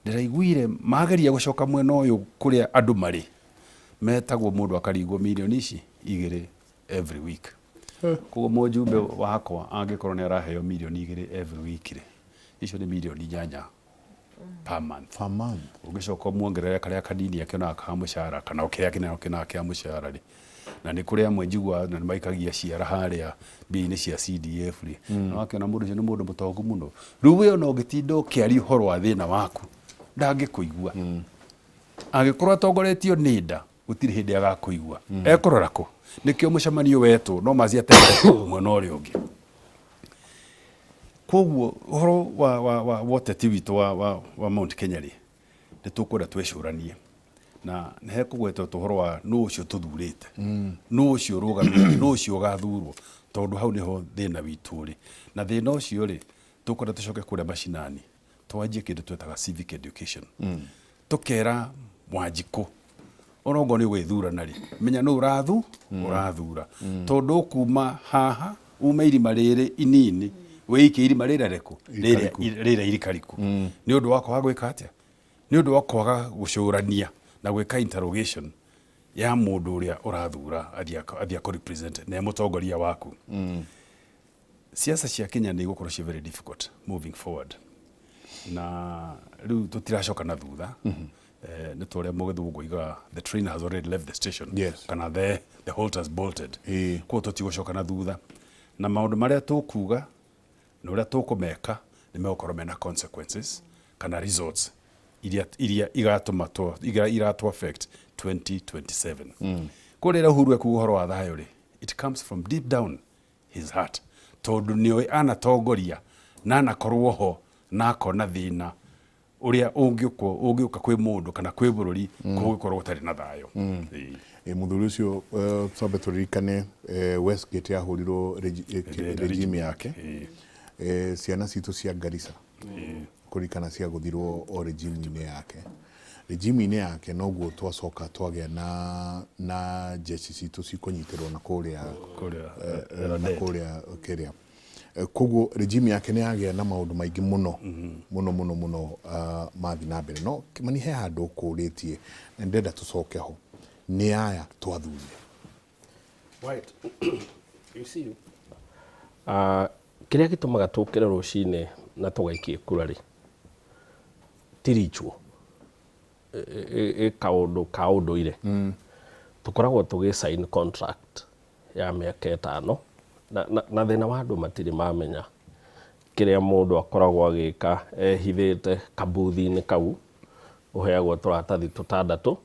ndĩraiguire mageria gũcoka mwena ũyũ kũrĩa andũ marĩ, metagwo mũndũ akaringwo mirioni ici 2 every week. Koguo mũjumbe wakwa angĩkorwo nĩ araheo mirioni 2 every week rĩ, icio nĩ mirioni 8 per month. Per month. Ũngĩcoka ũmuongerere karĩa kanini akĩonaga ka mũcara, kana o kĩrĩa kĩnene akĩonaga kĩa mũcara rĩ, na nĩ kũrĩ amwe njiguaga na nĩ maikagia ciara harĩa mbia-inĩ cia CDF rĩ, na wakĩona mũndũ ũcio nĩ mũndũ mũtongu mũno. Rĩu we ona ũngĩtinda ũkĩaria ũhoro wa thĩna waku, ndangĩkũigua. Angĩkorwo atongoretio nĩ nda, gũtirĩ hĩndĩ agakũigua. Ekũrora kũ? Nĩkĩo mũcemanio wetwo no maci ateng'ere mwena ũrĩa ũngĩ. Koguo ũhoro wa ũteti witũ wa Mount Kenya rĩ, nĩ tũkwenda twĩcũranie, na nĩ hekũgwetwo ũhoro wa nũ ũcio tũthurĩte, nũ ũcio ũrũgamĩte, nũ ũcio ũgathurwo, tondũ hau nĩho thĩna witũ ũrĩ. Na thĩna ũcio rĩ, tũkwenda tũcoke kũrĩa macinani, twanjie kĩndũ twĩtaga civic education. Tũkera Wanjikũ, onokorwo nĩ ũgwĩthurana rĩ, menya nũ ũrathura, tondũ ũkuma haha ume irima rĩrĩ inini wĩikie irima rĩrĩa rĩkũ rĩrĩa irikariku, nĩ ũndũ wa kwaga gwĩka atĩa, nĩ ũndũ wa kwaga gũcũrania na gwĩka interrogation ya mũndũ ũrĩa ũrathura athiĩ akũ represent na e mũtongoria waku. Siasa cia Kenya nĩ igũkorwo ci very difficult moving forward, na rĩu tũtiracoka na thutha. Nĩ ta ũrĩa mũgĩthũngũ oigaga, "The train has already left the station," kana the halt has bolted. Koguo tũtigũcoka na thutha, na maũndũ marĩa tũkuga na ũrĩa tũkũmeka nĩ megũkorwo mena consequences kana results iria igatũma iratũ affect 2027. Koguo rĩrĩa Uhuru ekuga ũhoro wa thayũ rĩ, it comes from deep down his heart, tondũ nĩoĩ anatongoria na anakorwo ho na akona thĩna ũrĩa ũngĩũka kwĩ mũndũ kana kwĩ bũrũri kũngĩkorwo gũtarĩ na thayũ. Ĩĩ. Mũthuri ũcio, twambe tũririkane Westgate yahũrirwo regime yake. Ciana citũ cia Garissa kũririkana ciagũthirwo o regime-inĩ yake, regime-inĩ yake noguo twacoka twagĩa na jeshi citũ cikũnyitĩrwo na kũrĩa kũrĩa na kũrĩa kĩrĩa. Koguo regime yake nĩ yagĩa na maũndũ maingĩ mũno mũno mũno mũno, mathiĩ na mbere. No Kĩmani, he handũ ũkũrĩtie na ndĩrenda tũcoke ho, nĩ aya twathurire. Right. You see, kĩrĩa gĩtũmaga tũkĩre rũcinĩ na tũgaikie kura rĩ, ti ritual, ĩ kaũndũ ka ũndũire. Tũkoragwo tũgĩ sign contract ya mĩaka 5, na thĩna wa andũ matirĩ mamenya kĩrĩa mũndũ akoragwo agĩka ehithĩte kabuthi-inĩ kau ũheagwo tũratathi tũtandatũ,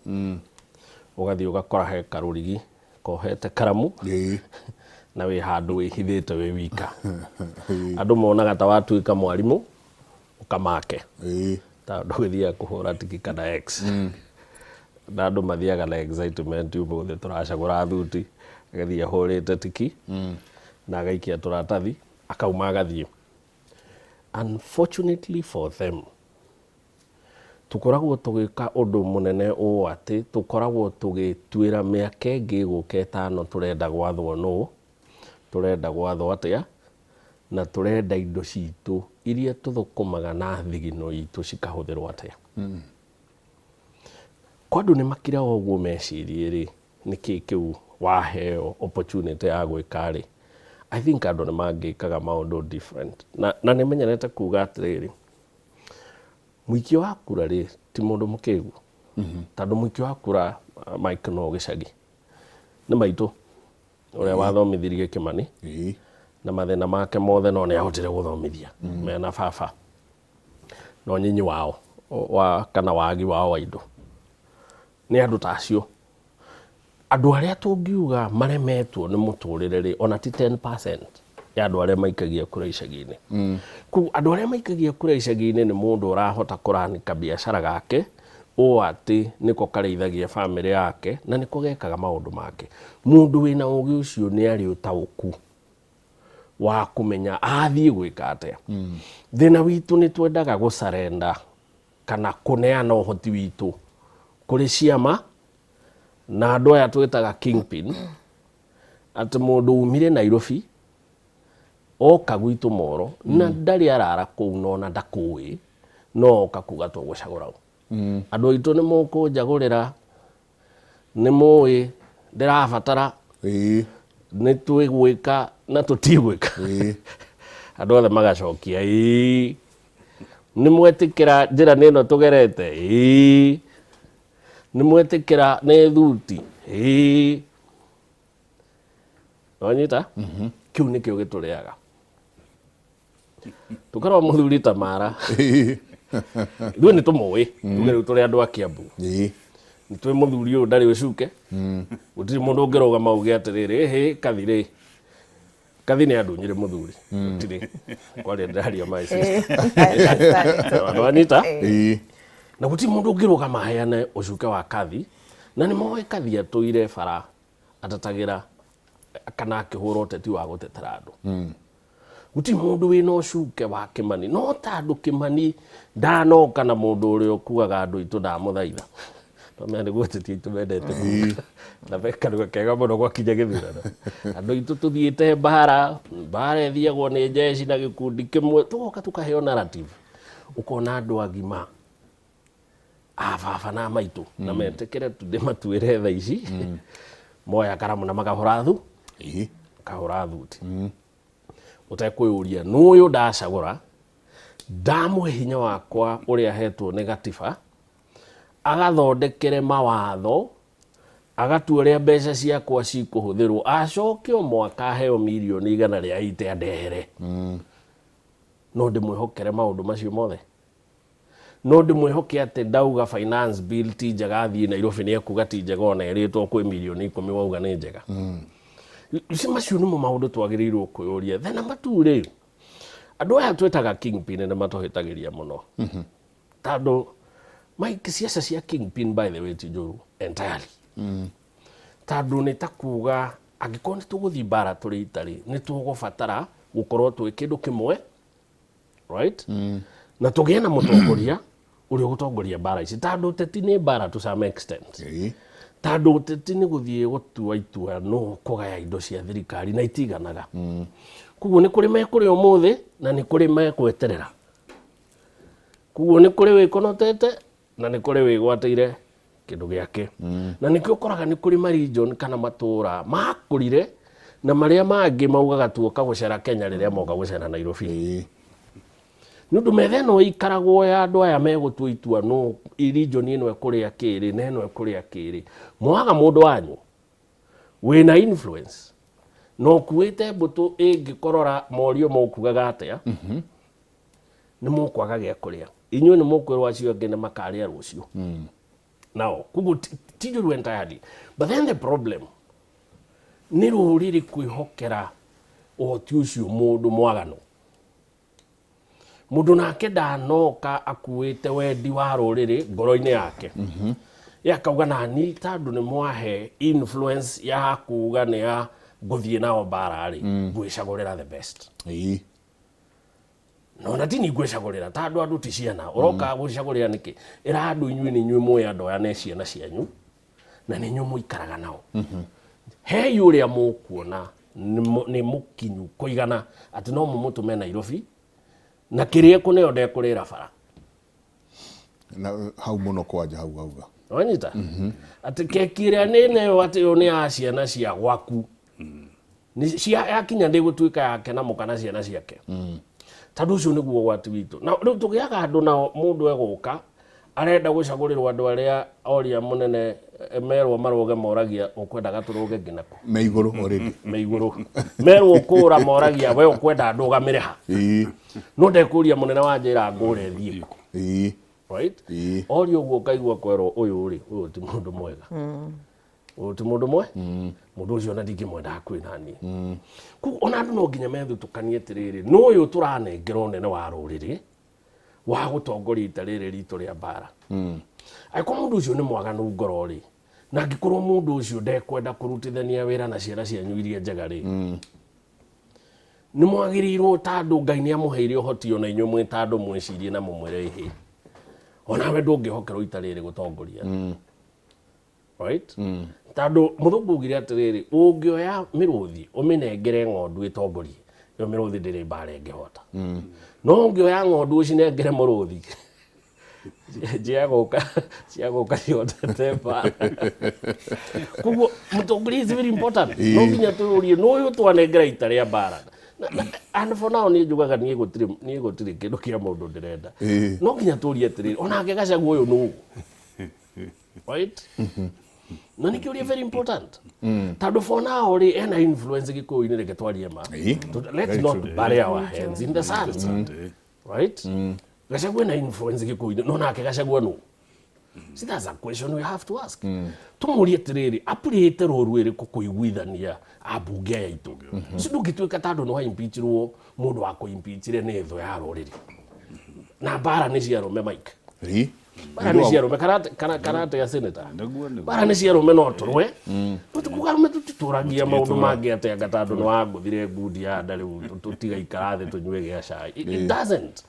ũgathiĩ ũgakora he karũrigi kohete karamu na wĩ handũ wĩhithĩte wĩ wika. Andũ monaga ta watuĩka mwarimũ ũkamake, tondũ ũgĩthiaga kũhũra tiki kana X, na andũ mathiaga na excitement, ũmũthĩ tũracagũra thuti, agathiĩ ahũrĩte tiki na agaikia tũratathi akauma agathiĩ. Unfortunately for them, tũkoragwo tũgĩka ũndũ mũnene ũũ atĩ tũkoragwo tũgĩtuĩra mĩaka ĩngĩ ĩgũka 5, tũrenda gwathwo nũ, tũrenda gwathwo atĩa, na tũrenda indo citũ iria tũthũkũmaga na thigino itũ cikahũthĩrwo atĩa. Kwa andũ nĩ makiraga ũguo mecirie rĩ, nĩkĩ kĩu waheo opportunity ya gwĩka rĩ, I think andũ nĩ mangĩkaga maũndũ different. Na nĩ menyerete kuga atĩrĩrĩ, mũikia wa kura rĩ, ti mũndũ mũkĩgu. Tondũ mũikia wa kura Mike no gĩcagi nĩ maitũ ũrĩa wathomithirie Kĩmani na mathĩna make mothe, no nĩ ahotire gũthomithia mena baba na ũnyinyi wao wa kana wagi wao wa indo. Nĩ andũ ta acio, andũ arĩa tũngiuga maremetwo nĩ mũtũrĩre rĩ, ona ti 10% ya andũ arĩa maikagia kura icagi-inĩ. Koguo andũ arĩa maikagia kura icagi-inĩ nĩ mũndũ ũrahota kũranika biacara gake ũũ atĩ nĩko karĩithagia bamĩrĩ yake na nĩko gekaga maũndũ make. Mũndũ wĩna ũgĩ ũcio nĩ arĩ ũtaũku wa kũmenya athiĩ gwĩka atĩa. Thĩna witũ nĩ twendaga gũcarenda kana kũneana ũhoti witũ kũrĩ ciama na andũ aya twĩtaga kingpin, atĩ mũndũ umire Nairobi oka gwitũ Moro na ndarĩ arara kũu na ona ndakũĩ, no oka kuga tũgũcagũra ũ. Andũ aitũ nĩ mũkũnjagũrĩra, nĩ mũĩ ndĩrabatara, nĩ twĩgwĩka na tũtigwĩka. Andũ othe magacokia ĩĩ. Nĩ mwetĩkĩra njĩra nĩ ĩno tũgerete? Ĩĩ. Nĩ mwetĩkĩra nĩ thuti? Ĩĩ. Wanyita? Kĩu nĩkĩo gĩtũrĩaga. Tũkarora mũthuri ta Mara. Ithuĩ nĩ tũmũĩ, tuge rĩu tũrĩ andũ a Kiambu. Nĩ twĩ mũthuri ũyũ ndarĩ ũcuke. Gũtirĩ mũndũ ũngĩrũgama uge atĩrĩrĩ, ĩhĩ Kathi rĩ, Kathi nĩ andunyire mũthuri. Gũtirĩ. Kwaria ndĩraria my sister. Wanyita? Na gũtirĩ mũndũ ũngĩrũgama aheane ũcuke wa Kathi, na nĩ moĩ Kathi atũire bara atetagĩra kana akĩhũra ũteti wa gũtetera andũ. Gũtirĩ mũndũ wĩna ũcuke wa Kĩmani, no tondũ Kĩmani ndanoka na mũndũ ũrĩa ũkuaga andũ aitũ ndamũthaitha. Twamenya nĩguo ateti aitũ mendete kuga na me kanua kega mũno gwakinya gĩthurano. Andũ aitũ tũthiĩte mbara, mbara ĩthiagwo nĩ jeshi na gĩkundi kĩmwe, tũgoka tũkaheo narrative. Ũkona andũ agima a baba na maitũ na metĩkĩre tu ndĩmatuĩre thaa ici, moya karamu na makahũra thu makahũra thuti ũtekwĩyũria nũ ũyũ ndacagũra, ndamũhe hinya wakwa ũrĩa ahetwo nĩ gatiba, agathondekere mawatho, agatua ũrĩa mbeca ciakwa cikũhũthĩrwo, acoke o mwaka aheo mirioni 180 andehere. No ndĩmwĩhokere maũndũ macio mothe? No ndĩmwĩhoke atĩ ndauga finance bill ti njega athiĩ Nairobi nĩ ekuga ti njega ona ĩrĩtwo kwĩ mirioni 10 wauga nĩ njega? Ici macio nĩmo maũndũ twagĩrĩirwo kwĩyũria. Then number two rĩ, andũ aya twĩtaga kingpin nĩ matũhĩtagĩria mũno. Tondũ Mike, ciaca cia kingpin by the way ti njũru entirely. Tondũ nĩ ta kuga angĩkorwo nĩ tũgũthiĩ mbara tũrĩ itarĩ, nĩ tũgũbatara gũkorwo twĩ kĩndũ kĩmwe, right? Na tũgĩe na mũtongoria ũrĩa ũgũtongoria mbara ici, tondũ ũteti nĩ mbara to some extent. Tondũ ũteti nĩ gũthiĩ gũtua itua no kũgaya indo cia thirikari na itiganaga. Koguo nĩ kũrĩ mekũrĩa ũmũthĩ na nĩ kũrĩ mekweterera. Koguo nĩ kũrĩ wĩkonotete na nĩ kũrĩ wĩgwatĩire kĩndũ gĩake. Na nĩkĩo ũkoraga nĩ kũrĩ ma region kana matũra makũrire na marĩa mangĩ maugaga tuoka gũcera Kenya rĩrĩa moka gũcera Nairobi. Nĩ ũndũ metha ĩno ĩikaragwo ya andũ aya megũtua itua no region ĩno ĩkũrĩa kĩrĩ na ĩno ĩkũrĩa kĩrĩ. Mwaga mũndũ wanyu wĩna influence na ũkuĩte mbũtũ ĩngĩkorora morio mũkugaga atĩa, nĩ mũkwaga gĩa kũrĩa. Inyuĩ nĩ mũkwĩrwo acio angĩ nĩ makarĩa rũciũ. Nao koguo ti njũru entirely, but then the problem nĩ rũrĩrĩ kwĩhokera ũhoti ũcio mũndũ mwaganu. Mũndũ nake ndanoka akuĩte wendi wa rũrĩrĩ ngoro-inĩ yake. Ye akauga nani tondũ nĩ mwahe influence ya kuga nĩ ya ngũthiĩ nao mbara rĩ, ngwĩcagũrĩra the best. No na ti ni ngwĩcagũrĩra tondũ andũ ti ciana. Ũroka gwĩcagũrĩra nĩkĩ? Ĩra andũ inyuĩ nĩ inyuĩ mũĩ andũ aya nĩ ciana cianyu na nĩ inyuĩ mũikaraga nao. Hei ũrĩa mũkuona nĩ mũkinyu kũigana atĩ no mũmũtũme Nairobi na kĩrĩa ekũneo ndekũrĩra bara. Na hau mũno kwanja hau auga. Wanyita? Atĩ keki ĩrĩa nĩ neo atĩ ĩyo nĩ ya ciana cia gwaku. Nĩ cia yakinya ndĩgũtuĩka yake na mũka na ciana ciake. Tondũ ũcio nĩguo ũgwati witũ. Na rĩu tũgĩaga andũ nao mũndũ egũka Arenda gũcagũrĩrwo andũ arĩa oria mũnene merwo marũge moragia ũkwendaga tũrũge nginya kũ. Me igũrũ already. Me igũrũ. Merwo kũra moragia we ũkwenda ndũgamĩre ha. No ndekũria mũnene wa njĩra ngũre thiĩ kũ. Right? Oria ũguo ũkaigua kwerwo ũyũ rĩ, ũyũ ti mũndũ mwega. Ũyũ ti mũndũ mwe? Mũndũ ũcio ona ndingĩmwenda hakuhĩ na niĩ. Koguo ona andũ no nginya methutũkanie atĩrĩrĩ, nũ ũyũ tũranengera ũnene wa rũrĩrĩ wa gũtongoria ita rĩrĩ ritũ rĩa mbara. Angĩkorwo mũndũ ũcio nĩ mwaganu ngoro rĩ, na angĩkorwo mũndũ ũcio ndekwenda kũrutithania wĩra na ciana cianyu iria njega rĩ, nĩ mwagĩrĩirwo ta andũ Ngai nĩ amũheire ũhoti ona inyuĩ mwĩ ta andũ mwĩcirie na mũmwĩre ĩhĩ, onawe ndũngĩhokerwo ita rĩrĩ gũtongoria. Right? Tondũ mũthũngũ augire atĩrĩrĩ, ũngĩoya mĩrũthi ũmĩnengere ng'ondu ĩtongorie, ĩyo mĩrũthi ndĩrĩ mbara ĩngĩhota. No ũngĩoya ng'ondu ũcinengere mũrũthi, ciagũka cihotete mbara. Koguo mũtongoria is very important. No nginya tũyũrie nũ ũyũ twanengera ita rĩa mbara. And for now niĩ njugaga niĩ gũtirĩ kĩndũ kĩa mũndũ ndĩrenda. No nginya tũrie atĩrĩrĩ, onake Gachagua ũyũ nũ? Right? Na nĩ kĩũria very important. Tondũ for now rĩ, ena influence Gĩkũyũ-inĩ, reke twarie ma. Let's not bury our heads in the sand. Right? Gachagua ena influence Gĩkũyũ-inĩ, no nake Gachagua nũ? See, that's a question we have to ask. Tũmũrie atĩrĩrĩ, apurĩte rũru ĩrĩkũ kũiguithania ambunge aya aitũ? Ũcio ndũngĩtuĩka tondũ nĩ wa-impeachirwo, mũndũ wa kũ-impeachire nĩ thũ ya rũrĩrĩ. Na mbara nĩ cia arũme, Mike. Mbara nĩ cia arũme, kana atĩa, senator? Nĩguo. Mbara nĩ cia arũme, no tũrũe. No tikuga arũme tũtitũragia maũndũ mangĩ atĩa anga tondũ nĩ wangũthire ngundi ya nda rĩu tũtigaikara thĩ tũnyue gĩa cai. It doesn't.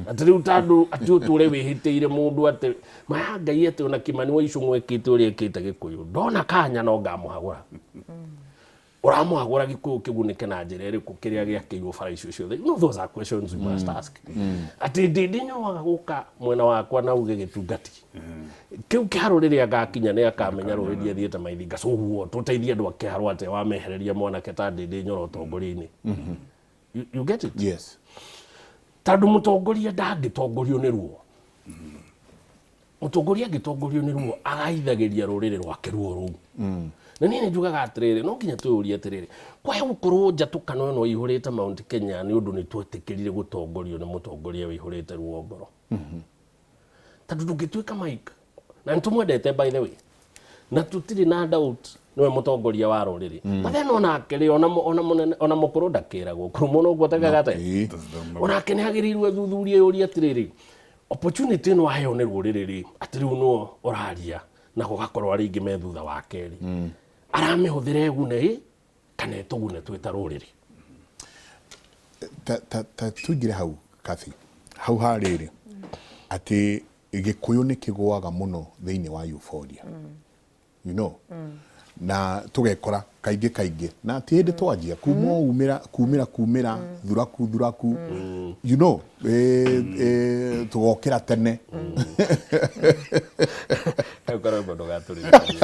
Atĩ rĩu tondũ atĩ ũtũre wĩhĩtĩire mũndũ atĩ maya Ngai atĩ ona Kimani wa Ichung'wa ekĩte ũrĩa ekĩte Gĩkũyũ. Ndona kanya no ngamũhagũra. Ũramũhagũra Gĩkũyũ kĩgunĩke na njĩra ĩrĩkũ kĩrĩa gĩakĩirwo bara icio ciothe? You know, those are questions we must ask. Atĩ ndĩndĩ nyoaga gũka mwena wakwa na uge gĩtungati kĩu kĩharũ rĩrĩa ngakinya nĩ akamenya rũĩ ndiathiĩte maithinga. So ũguo tũteithie andũ a kĩharũ atĩa wamehereria mwanake ta Ndĩndĩ Nyoro ũtongoria-inĩ? You get it? Yes. Tondũ mũtongoria ndangĩtongorio nĩ ruo. Mũtongoria angĩtongorio nĩ ruo agaithagĩria rũrĩrĩ rwake ruo rũu. Na niĩ nĩ njugaga atĩrĩrĩ, no nginya twĩyũrie atĩrĩrĩ, kwaya gũkorwo njatũkano ĩno ĩihũrĩte Mount Kenya nĩ ũndũ nĩ twetĩkĩrire gũtongorio nĩ mũtongoria wĩihũrĩte ruo ngoro. Tondũ ndũngĩtuĩka Mike, na nĩ tũmwendete by the way, na tũtirĩ na doubt nĩwe mũtongoria wa rũrĩrĩ. But then onake rĩ, ona mũnene ona mũkũrũ ndakĩragwo kũrũmwo no guotekaga atĩa? Onake nĩ agĩrĩirwo ethuthurie yũrie atĩrĩrĩ, opportunity ĩno aheo nĩ rũrĩrĩ rĩ, atĩ rĩu nĩwe ũraria na gũgakorwo arĩa aingĩ me thutha wake rĩ, aramĩhũthĩra ĩgune ĩ kana ĩtũgune twĩ ta rũrĩrĩ. Ta tũingĩre hau Kathy, hau ha rĩrĩ atĩ Gĩkũyũ nĩ kĩgũaga mũno thĩinĩ wa euphoria, you know, na tũgekora kaingĩ kaingĩ na ti hĩndĩ twanjia kuma umĩra kumĩra kumĩra thuraku thuraku, you know, tũgokĩra tene. Kau karwĩmbo ndũgatũririkanie.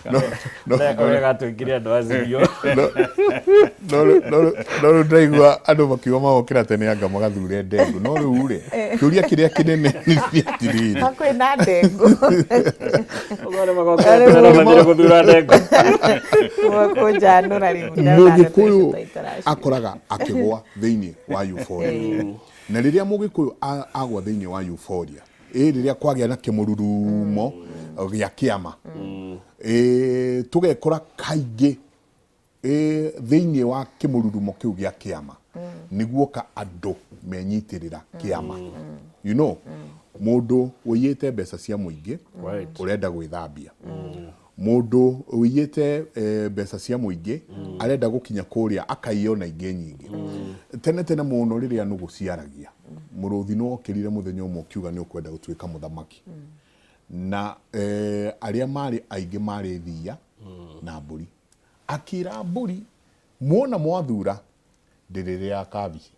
No. Ũrĩa gatwĩkire andũ acio. No rĩu ndĩraigua andũ makiuga magokĩra tene anga magathure ndengũ, no rĩu rĩ, kĩũria kĩrĩa kĩnene nĩ atĩrĩrĩ, Hakuhĩ na ndengũ. Ũguo nĩ magokĩra tene no mathire gũthura ndengũ. Kũnjanũra rĩu ndona ndeto icio Mũgĩkũyũ ta itaracio. akoraga akĩgwa thĩinĩ wa euphoria, na rĩrĩa Mũgĩkũyũ agwa thĩinĩ wa euphoria ĩ rĩrĩa kwagĩa na kĩmũrurumo gĩa kĩama ĩ, tũgekora kaingĩ ĩ, thĩinĩ wa kĩmũrurumo kĩu gĩa kĩama nĩguoka andũ menyitĩrĩra kĩama, you know, mũndũ ũiyĩte mbeca cia mũingĩ ũrenda gwĩthambia, mũndũ ũiyĩte mbeca cia mũingĩ arenda gũkinya kũrĩa akaiya ona ingĩ nyingĩ. Tene tene mũno rĩrĩa nũgũ ciaragia, mũrũthi nĩ wokĩrire mũthenya ũmwe ũkiuga nĩ ũkwenda gũtuĩka mũthamaki, na arĩa marĩ aingĩ marĩ thiia na mbũri. Akĩra mbũri, muona mwathura ndĩrĩrĩaga kabici,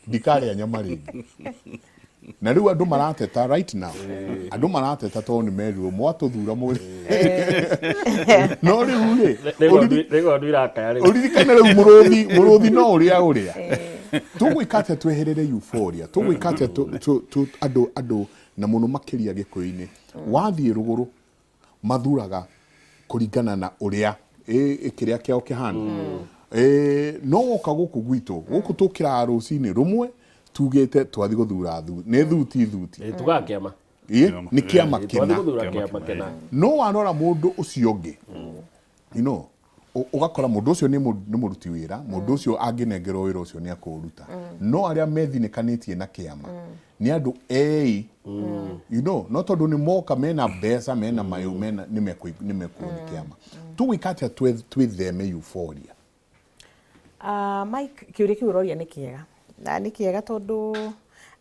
ndikarĩa nyama rĩngĩ. Na rĩu andũ marateta right now, andũ marateta tondũ nĩ merirwo mwatũthura mũrĩ no rĩu rĩ Nĩ ng'ondu irakaya rĩu. Ũririkane rĩu mũrũthi no ũrĩa ũrĩa. Tũgwĩka atĩa tweherere euphoria? Tũgwĩka atĩa andũ na mũno makĩria Gĩkũyũ-inĩ? Wathiĩ rũgũrũ mathuraga kũringana na ũrĩa kĩrĩa kĩao kĩhana. No woka gũkũ gwitũ, gũkũ tũkĩraga rũcinĩ rũmwe tugĩte twathi gũthura nĩ thuti thuti. Tugaga kĩama. Nĩ kĩama Twathi kĩna. Gũthura kĩama kĩna. No warora mũndũ ũcio ũngĩ, ũgakora mũndũ ũcio nĩ mũruti wĩra, mũndũ ũcio angĩnengerwo wĩra ũcio nĩ akũũruta. No arĩa methinĩkanĩtie na kĩama nĩ andũ ei, no tondũ nĩ moka mena mbeca, mena mayũ, mena nĩ mekuo nĩ kĩama. Tũgwĩka atĩa twĩtheme euphoria? Mike, kĩũria kĩu ũroria nĩ kĩega, na nĩ kĩega tondũ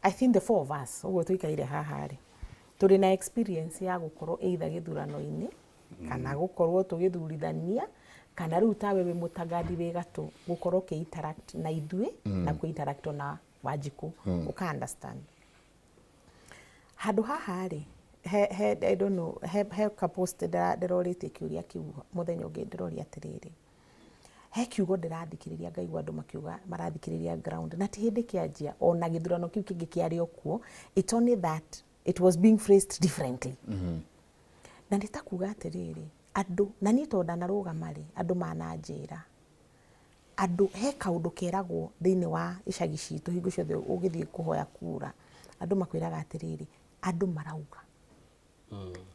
I think the four of us ũguo tũikaire haha rĩ, tũrĩ na experience ya gũkorwo either gĩthurano-inĩ kana gũkorwo tũgĩthurithania, kana rĩu tawe wĩ mũtangandi wĩ gatũ gũkorwo ũkĩ interact na ithuĩ na kũ interact na Wanjikũ, ũka understand handũ haha rĩ, he I don't know, he ka post ndĩrorĩtie kĩũria kĩu mũthenya ũngĩ, ndĩroria atĩrĩrĩ, he kiugo ndĩrathikĩrĩria ngaigua andũ makiuga marathikĩrĩria ground, na ti hĩndĩ kĩanjia, ona gĩthurano kĩu kĩngĩ kĩarĩ o kuo, it's only that it was being phrased differently. Na nĩ ta kuga atĩrĩrĩ, andũ, na niĩ tondũ ndanarũgama rĩ, andũ mananjĩra, andũ he kaũndũ keragwo thĩinĩ wa icagi citũ hingo ciothe ũgĩthiĩ kũhoya kura, andũ makwĩraga atĩrĩrĩ, andũ marauga,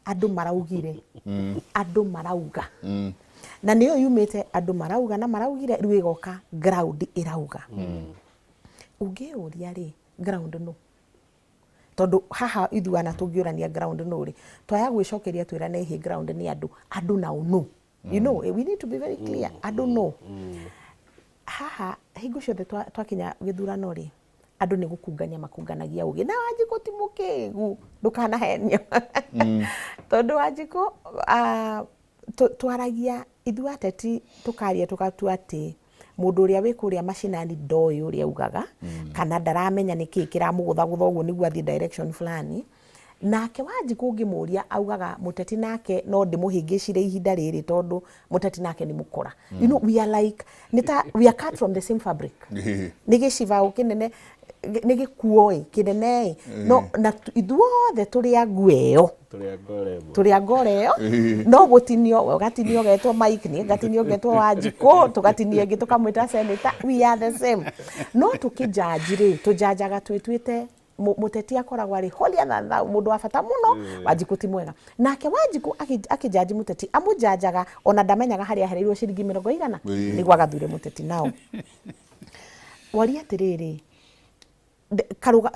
andũ maraugire, andũ marauga, na nĩyo yumĩte andũ marauga na maraugire, rĩu ĩgoka ground ĩrauga. Ũngĩyũria rĩ, ground no tondũ haha ithuana tũngĩũrania ground no rĩ, twaya gwĩcokeria twĩrane hĩ ground nĩ andũ, andũ nao no. We need to be very clear, andũ no haha hingo ciothe twakinya gĩthurano rĩ, andũ nĩ gũkungania makunganagia ũgĩ, na Wanjikũ ti mũkĩgu, ndũkanahenio, tondũ Wanjikũ, twaragia ithuĩ ateti, tũkaria tũgatua atĩ mũndũ ũrĩa wĩ kũrĩa macinani ndoĩ ũrĩa augaga, kana ndaramenya nĩkĩĩ kĩramũgũthagũtha ũguo nĩguo athiĩ direction fulani. Nake Wanjikũ ũngĩmũria augaga mũteti nake no ndĩmũhĩngĩcire ihinda rĩrĩ, tondũ mũteti nake nĩ mũkora. We are like, nĩ ta we are cut from the same fabric. Nĩ gĩcibaũ kĩnene, nĩ gĩkuo ĩ kĩnene ĩ, no na ithuothe tũrĩ a nguo ĩyo. Tũrĩ a ngore ĩmwe. Tũrĩ a ngore ĩyo, no gũtinio we ũgatinio ũgetwo Mike, niĩ ngatinio ngetwo Wanjikũ, tũgatinio ĩngĩ tũkamwĩta senator, we are the same. No tũkĩnjanji rĩ, tũnjanjaga twĩtuĩte mũteti akoragwo arĩ holier than thou, mũndũ wa bata mũno. Wanjikũ ti mwega, nake Wanjikũ akĩnjanji mũteti amũnjanjaga ona ndamenyaga harĩa ahereirwo ciringi mĩrongo igana nĩguo agathure mũteti. Nao woria atĩrĩrĩ, karũga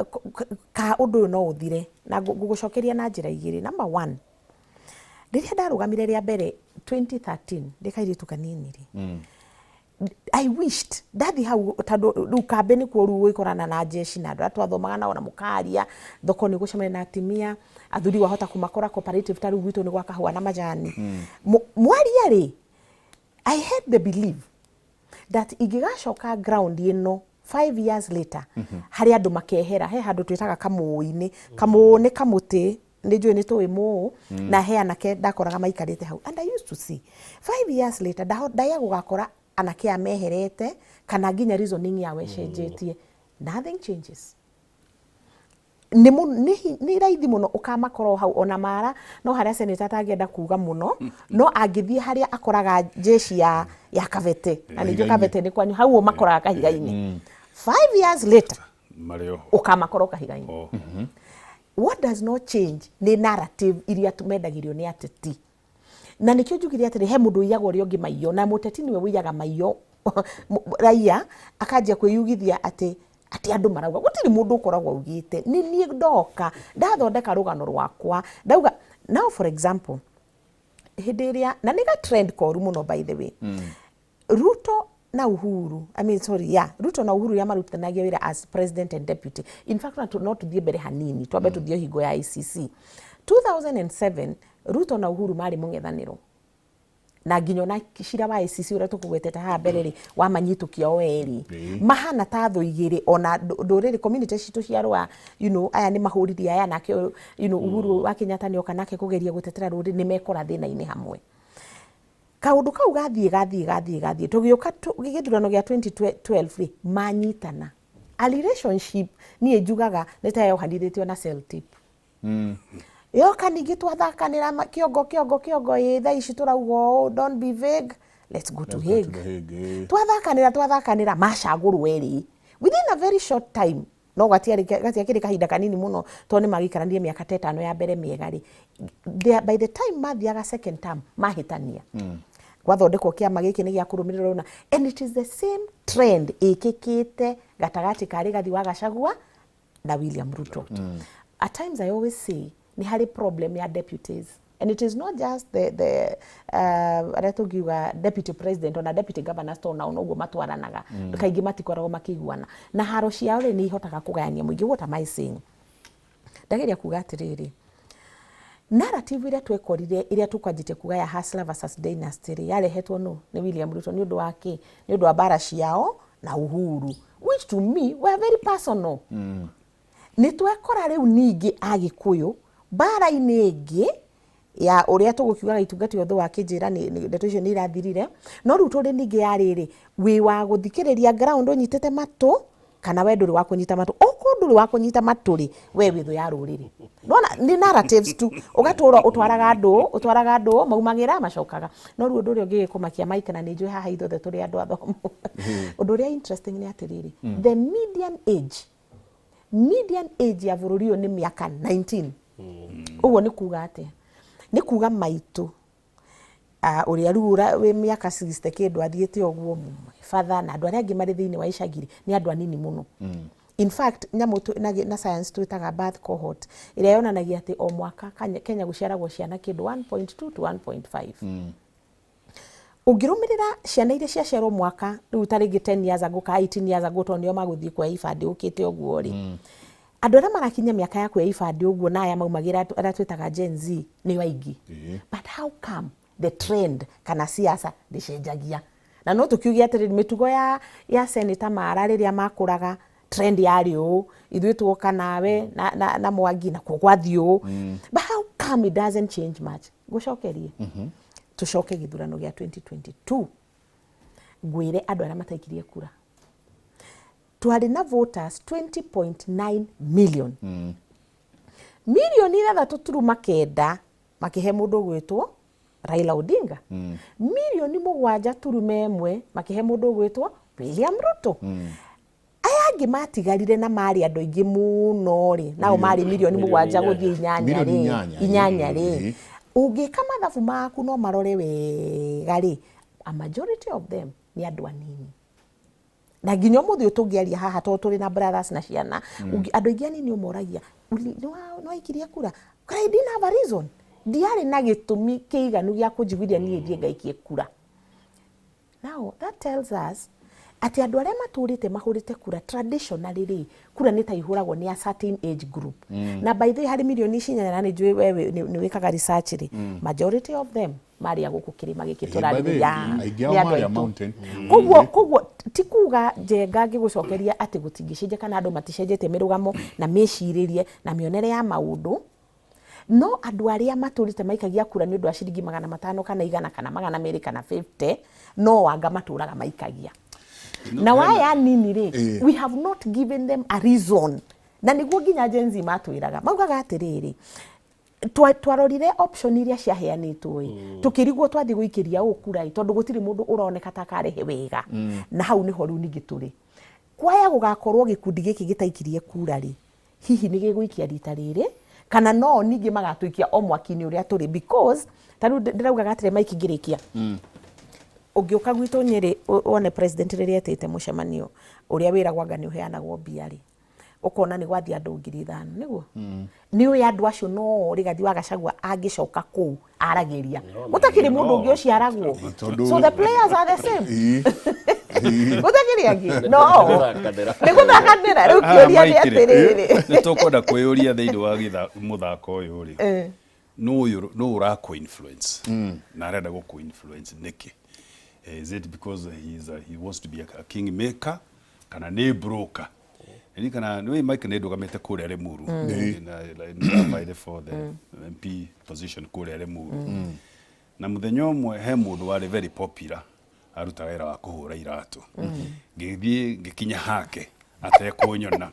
ka ũndũ ũyũ no ũthire na ngũgũcokeria na njĩra igĩrĩ. Number one, rĩrĩa ndarũgamire rĩa mbere 2013 ndĩ kairĩtu kanini rĩ, I wished ndathi hau, tondũ rĩu kambĩ nĩkuo rĩu ũgĩkorana na jeshi na andũ arĩa twathomaga nao na mũkaria thoko, nĩ ũgũcemania na atumia athuri, wahota kũmakora cooperative, ta rĩu gwitũ nĩ gwa kahũa na majani. Mwaria rĩ, I had the belief that ingĩgacoka ground ĩno 5 years later, harĩ andũ makehera he handũ twĩtaga kamũũ-inĩ. Kamũũ nĩ kamũtĩ, nĩ njũĩ nĩ tũĩ mũũ, na he anake ndakoraga maikarĩte hau, and I used to see 5 years later ndaya gũgakora anake aya meherete kana nginya reasoning yao ĩcenjetie. Nothing changes. Nĩ raithi mũno ũkamakora o hau ona mara, no harĩa senator atangĩenda kuga mũno, no angĩthiĩ harĩa akoraga jeshi ya Kabete, na nĩnjũĩ Kahiga-inĩ. Kabete nĩ kwanyu hau, ũmakoraga kahiga-inĩ. 5 years later marĩ oho. Ũkamakora kahiga-inĩ. Oh. What does not change nĩ narrative iria mendagĩrio nĩ ateti, na nĩkĩo njugire atĩrĩ, he mũndũ ũiyaga ũrĩa ũngĩ maiyo, na mũteti nĩwe ũiyaga maiyo raia, akanjia kwĩyugithia atĩ andũ marauga. Gũtirĩ mũndũ ũkoragwo augĩte, nĩ niĩ ndoka ndathondeka rũgano rwakwa ndauga. Now, for example, hĩndĩ ĩrĩa, na nĩ ga trend koru mũno by the way, Ruto na Uhuru, I mean, sorry, yeah, Ruto na Uhuru ya marutithanagia wĩra as president and deputy. In fact, no tuthiĩ mbere hanini, twambe tuthiĩ hingo ya ICC. 2007 Ruto na Uhuru marĩ mũng'ethanĩro, na nginya ona cira wa ICC ũrĩa tũkũgwetete haha mbere rĩ, wamanyitũkia o erĩ mahana ta thũ igĩrĩ. Ona ndũrĩrĩ community citũ cia rũa, aya nĩ mahũririe aya, nake Uhuru wa Kenyatta nĩ oka nake kũgeria gũtetera rũrĩrĩ, nĩ mekora thĩna-inĩ hamwe. Kaũndũ kau gathiĩ gathiĩ gathiĩ gathiĩ, tũgĩũka gĩthurano gĩa 2012 rĩ, manyitana. A relationship niĩ njugaga nĩ ta yohanithĩtio na sellotape. Yoka ningĩ twathakanĩra kĩongo kĩongo kĩongo, ĩ thaa ici tũrauga ũũ, don't be vague, let's go to Let's go to Hague. The Hague, ĩ. Twathakanĩra twathakanĩra, macagũrwo erĩ within a very short time, no gatiakĩrĩ kahinda kanini mũno tondũ nĩ magĩikaranie mĩaka ta 5 ya mbere mĩega rĩ, by the time mathiaga second term mahĩtania, gwathondekwo kĩama gĩkĩ nĩ gĩa kũrũmĩrĩrwo na, and it is the same trend ĩkĩkĩte gatagatĩ ka Rigathi wa Gachagua na William Ruto. At times I always say nĩ harĩ problem ya deputies, and it is not just the arĩa tũngiuga deputy president, ona deputy governors, tondũ nao noguo matwaranaga. Kaingĩ matikoragwo makĩiguana na haro ciao rĩ, nĩ ihotaga kũgayania mũingĩ. What am I saying? Ndageria kuga atĩrĩrĩ, narrative ĩrĩa twekorire, ĩrĩa tũkwanjĩtie kuga ya Hustler versus Dynasty rĩ, yarehetwo no nĩ William Ruto. Nĩ ũndũ wa kĩ? Nĩ ũndũ wa mbara ciao na Uhuru, which to me were very personal. Nĩ twekora rĩu ningĩ Agĩkũyũ mbara-inĩ ĩngĩ ya ũrĩa tũgũkiugaga itungati ũthũ wa kĩnjĩra ndeto icio nĩ irathirire, no rĩu tũrĩ ningĩ ya rĩrĩ, wĩ wa gũthikĩrĩria ground ũnyitĩte matũ kana we ndũrĩ wa kũnyita matũ. Okorwo ndũrĩ wa kũnyita matũ rĩ, we wĩ thũ ya rũrĩrĩ. Nona nĩ narratives tu ũgatũra ũtwaraga andũ, ũtwaraga andũ maumagĩra macokaga. No rĩu ũndũ ũrĩa ũngĩgĩkũmakia, Mike, na nĩ njũĩ haha ithuothe tũrĩ andũ athomu, ũndũ ũrĩa interesting nĩ atĩrĩrĩ, the median age ya bũrũri ũyũ nĩ mĩaka 19. Ũguo nĩ kuga atĩa? Nĩ kuga maitũ ũrĩa rĩu wĩ mĩaka 60 kĩndũ athiĩte ũguo, batha na andũ arĩa angĩ marĩ thĩinĩ wa icagi nĩ andũ anini mũno. In fact, nyamũ na science twĩtaga birth cohort, ĩrĩa yonanagia atĩ o mwaka Kenya gũciaragwo ciana kĩndũ 1.2 to 1.5. Ũngĩrũmĩrĩra ciana iria ciaciarwo mwaka rĩu ta rĩngĩ 10 years ago ka 18 years ago, tondũ nĩo magũthiĩ kuoya ibandĩ ũkĩte ũguo rĩ, andũ arĩa marakinyia mĩaka ya kuoya ibandĩ ũguo na aya maumagĩra arĩa twĩtaga Gen Z nĩo aingĩ. But how come the trend kana siasa ndĩcenjagia? Na no tũkiuge atĩrĩrĩ, mĩtugo ya Senator Mara rĩrĩa makũraga, trend yarĩ ũũ, ithuĩ tuoka nawe na Mwangi nakuo gwathiĩ ũũ. But how come it doesn't change much? Ngũcokerie, tũcoke gĩthurano gĩa 2022, ngwĩre andũ arĩa mataikirie kura, twarĩ na voters 20.9 million, 6.9 million makĩhe mũndũ ũgwĩtwo Raila Odinga, 7.1 million makĩhe mũndũ ũgwĩtwo William Ruto. Aya angĩ matigarire na marĩ andũ aingĩ mũno rĩ, nao marĩ 7 milioni gũthiĩ 8 Milioni rĩ, 8, 8 rĩ. Ũngĩka mathabu maku no marore wega rĩ, a majority of them nĩ andũ anini, na nginya ũmũthĩ ũyũ tũngĩaria haha, tondũ tũrĩ na brothers na ciana, andũ aingĩ anini ũmoragia, "Nĩ waikirie kura?" I didn't have a reason, ndiarĩ na gĩtũmi kĩiganu gĩa kũnjiguithia niĩ thiĩ ngaikie kura. Now that tells us atĩ andũ arĩa matũrĩte mahũrĩte kura traditionally rĩ, kura nĩ ta ihũragwo nĩ a certain age group. Na by the way, harĩ 8 milioni, na nĩ njũĩ we nĩ wĩkaga research rĩ, majority of them marĩ a gũkũ kĩrĩma gĩkĩ By the way, tũrarĩrĩria. aingĩ ao Nĩ andũ marĩ a aitũ. mountain. Koguo ti kuga Njenga ngĩgũcokeria atĩ gũtingĩcenjia kana andũ maticenjetie mĩrũgamo na mĩcirĩrie na mĩonere ya maũndũ, no andũ arĩa matũrĩte maikagia kura nĩ ũndũ wa ciringi 500 kana 100 kana 200 kana 50, no wanga matũraga maikagia na waya nini rĩ, we have not given them a reason. Na nĩguo nginya Gen Z matwĩraga, maugaga atĩrĩrĩ, twarorire option iria ciaheanĩtwo ĩ, tũkĩrigwo twathiĩ gũikĩria ũũ kura ĩ, tondũ gũtirĩ mũndũ ũroneka ta akarehe wega. Na hau nĩho rĩu ningĩ tũrĩ kwaya gũgakorwo gĩkundi gĩkĩ gĩtaikirie kura rĩ, hihi nĩ gĩgũikia rita rĩrĩ kana no ningĩ magatũikia o mwaki-inĩ ũrĩa tũrĩ? Because ta rĩu ndĩraugaga atĩrĩ, Mike, ngĩrĩkia, ũngĩũka gwitũ Nyĩrĩ wone president rĩrĩa etĩte mũcemanio ũrĩa wĩragwo anga nĩ ũheanagwo mbia rĩ, ũkona nĩ gwathiĩ andũ 5,000 nĩguo nĩ ũĩ andũ acio, no Rigathi wa Gachagua angĩcoka kũu aragĩria gũtakĩrĩ mũndũ ũngĩ ũciaragwo. So the players are the same. Gũtakĩrĩ angĩ no Gũthakanĩra. Nĩ gũthakanĩra. Rĩu kĩũria nĩ atĩrĩrĩ, Nĩ tũkwenda kwĩyũria thĩinĩ wa mũthako ũyũ rĩ, nũ ũyũ nũ ũrakũ influence na arenda gũkũ influence nĩkĩ? Is it because he wants to be a king maker kana nĩ broker? Ririkana nĩ Mike nĩ ndũgamĩte kũrĩa Limuru na for the MP position kũrĩa Limuru, na mũthenya ũmwe he mũndũ warĩ very popular arutaga wĩra wa kũhũra iratũ, ngĩthiĩ ngĩkinya hake. Atekũnyona.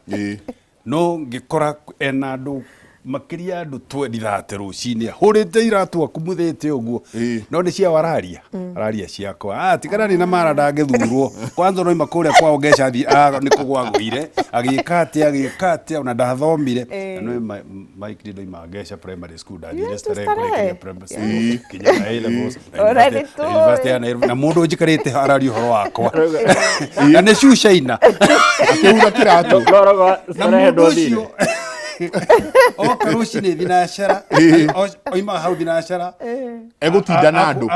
No ngĩkora ena andũ makĩria ya andũ 20 30 rũcinĩ, ahũrĩte iratũ akumuthĩte ũguo. No nĩ ciao araria, araria ciakwa. Ah, tigana nĩ na mara ndangĩthurwo kwanza noima kũrĩa kwao ngeca thiĩ, ah, nĩ kũgwa agũire, agĩka atĩa, agĩka atĩa, ona ndathomire. Na nĩ Mike, ndĩ ndoima Ngeca Primary School, ndathire Yeah, to Starehe Starehe. kũrĩkĩria primary school kinya na A levels na Ora university- nĩ tũĩ. na university ya Nairobi, na mũndũ ũnjikarĩte araria ũhoro wakwa na nĩ shoe shiner. Akĩhura kĩratũ. No rogo Na Starehe mũndũ ndwathire. ũcio oka rũcinĩ thinacara, oima hau thinacara, Egũtinda na andũ.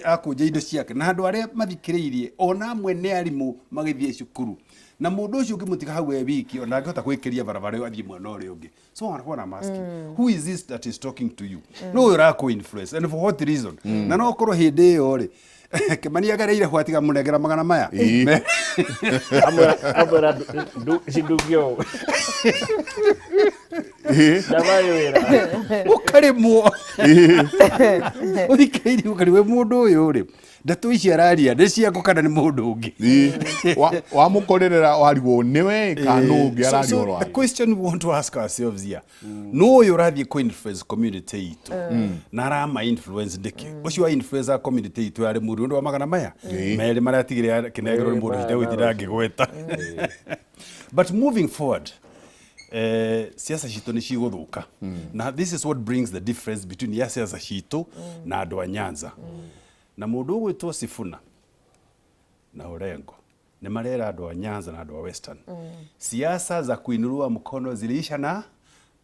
Akũnja indo ciake na andũ arĩa mathikĩrĩirie, ona amwe nĩ arimũ magĩthiĩ cukuru, na mũndũ ũcio ũngĩmũtiga hau e wiki, ona angĩhota gwĩkĩria barabara ĩyo athiĩ mwena ũrĩa ũngĩ. So what I'm asking, who is this that is talking to you? No ũyũ ũrakũ influence and for what reason? Na no korwo hĩndĩ ĩyo rĩ, Kĩmani agereire ho atiga mũnengera magana maya. Amwĩra cindungie ũũ. Ndamarĩ wĩra. Ũkarĩmwo ũthikĩrĩirie ũkarĩmwo mũndũ ũyũ rĩ, ndeto ici araria nĩ ciaku kana nĩ mũndũ ũngĩ? Wamũkorerera warigwo nĩwe kana nũ ũngĩ araria So ũhoro the wake. question we want to ask ourselves here, nũ ũyũ ũrathiĩ kũ influence community itũ na arama influence nĩkĩ? Ũcio wa influence community itũ yarĩ mũndũ ũndũ wa magana maya merĩ marĩa atigire akĩnengerwo nĩ mũndũ itegũtinda ngĩgweta. But moving forward, siasa citũ nĩ cigũthũka, na this is what brings the difference between ya siasa citũ na andũ a Nyanza. Na mũndũ ũgwĩtwo Sifuna na Orengo nĩ marera andũ a Nyanza na andũ a Western, siasa za kuinua mkono ziliisha na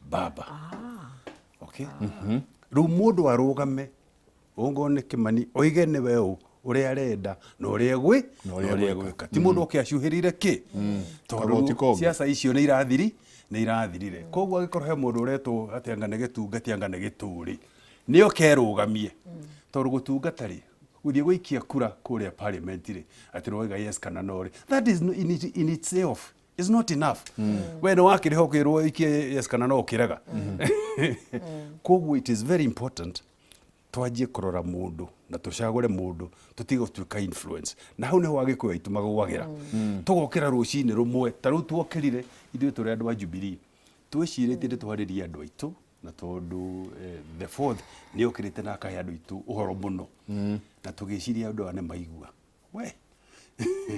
baba. Okay, rĩu mũndũ arũgame ũngorwo nĩ Kĩmani oige nĩwe ũ ũrĩa arenda na ũrĩa egwĩ Na na ũrĩa ũrĩa egwĩka. egwĩka, ti mũndũ oke acuhĩrire kĩ, tondũ Kagoti kongĩ. siasa icio nĩ irathiri, nĩ irathirire. Koguo angĩkorwo he mũndũ ũretwo atĩ anga nĩ gĩtungati, anga nĩ gĩtũrĩ, nĩ oke erũgamie, tondũ gũtungata rĩ, gũthiĩ gũikia kura kũrĩa parliament rĩ, atĩ nĩwauga yes kana no rĩ, that is no, in itself is not enough. We nĩ wakĩrĩha ũkĩrwo ikie yes kana no, ũkĩrega. Koguo it is very important twanjie kũrora mũndũ na tũcagũre mũndũ, tũtige gũtuĩka influence. Na hau nĩho Agĩkũyũ aitũ magũagĩra. Tũgokĩra rũcinĩ rũmwe ta rĩu tuokĩrire ithuĩ tũrĩ andũ a Jubilee, twĩcirĩtie nĩ twarĩrie andũ aitũ, na tondũ the fourth nĩ okĩrĩte na akahe andũ aitũ ũhoro mũno, na tũgĩciria andũ aya nĩ maigua we.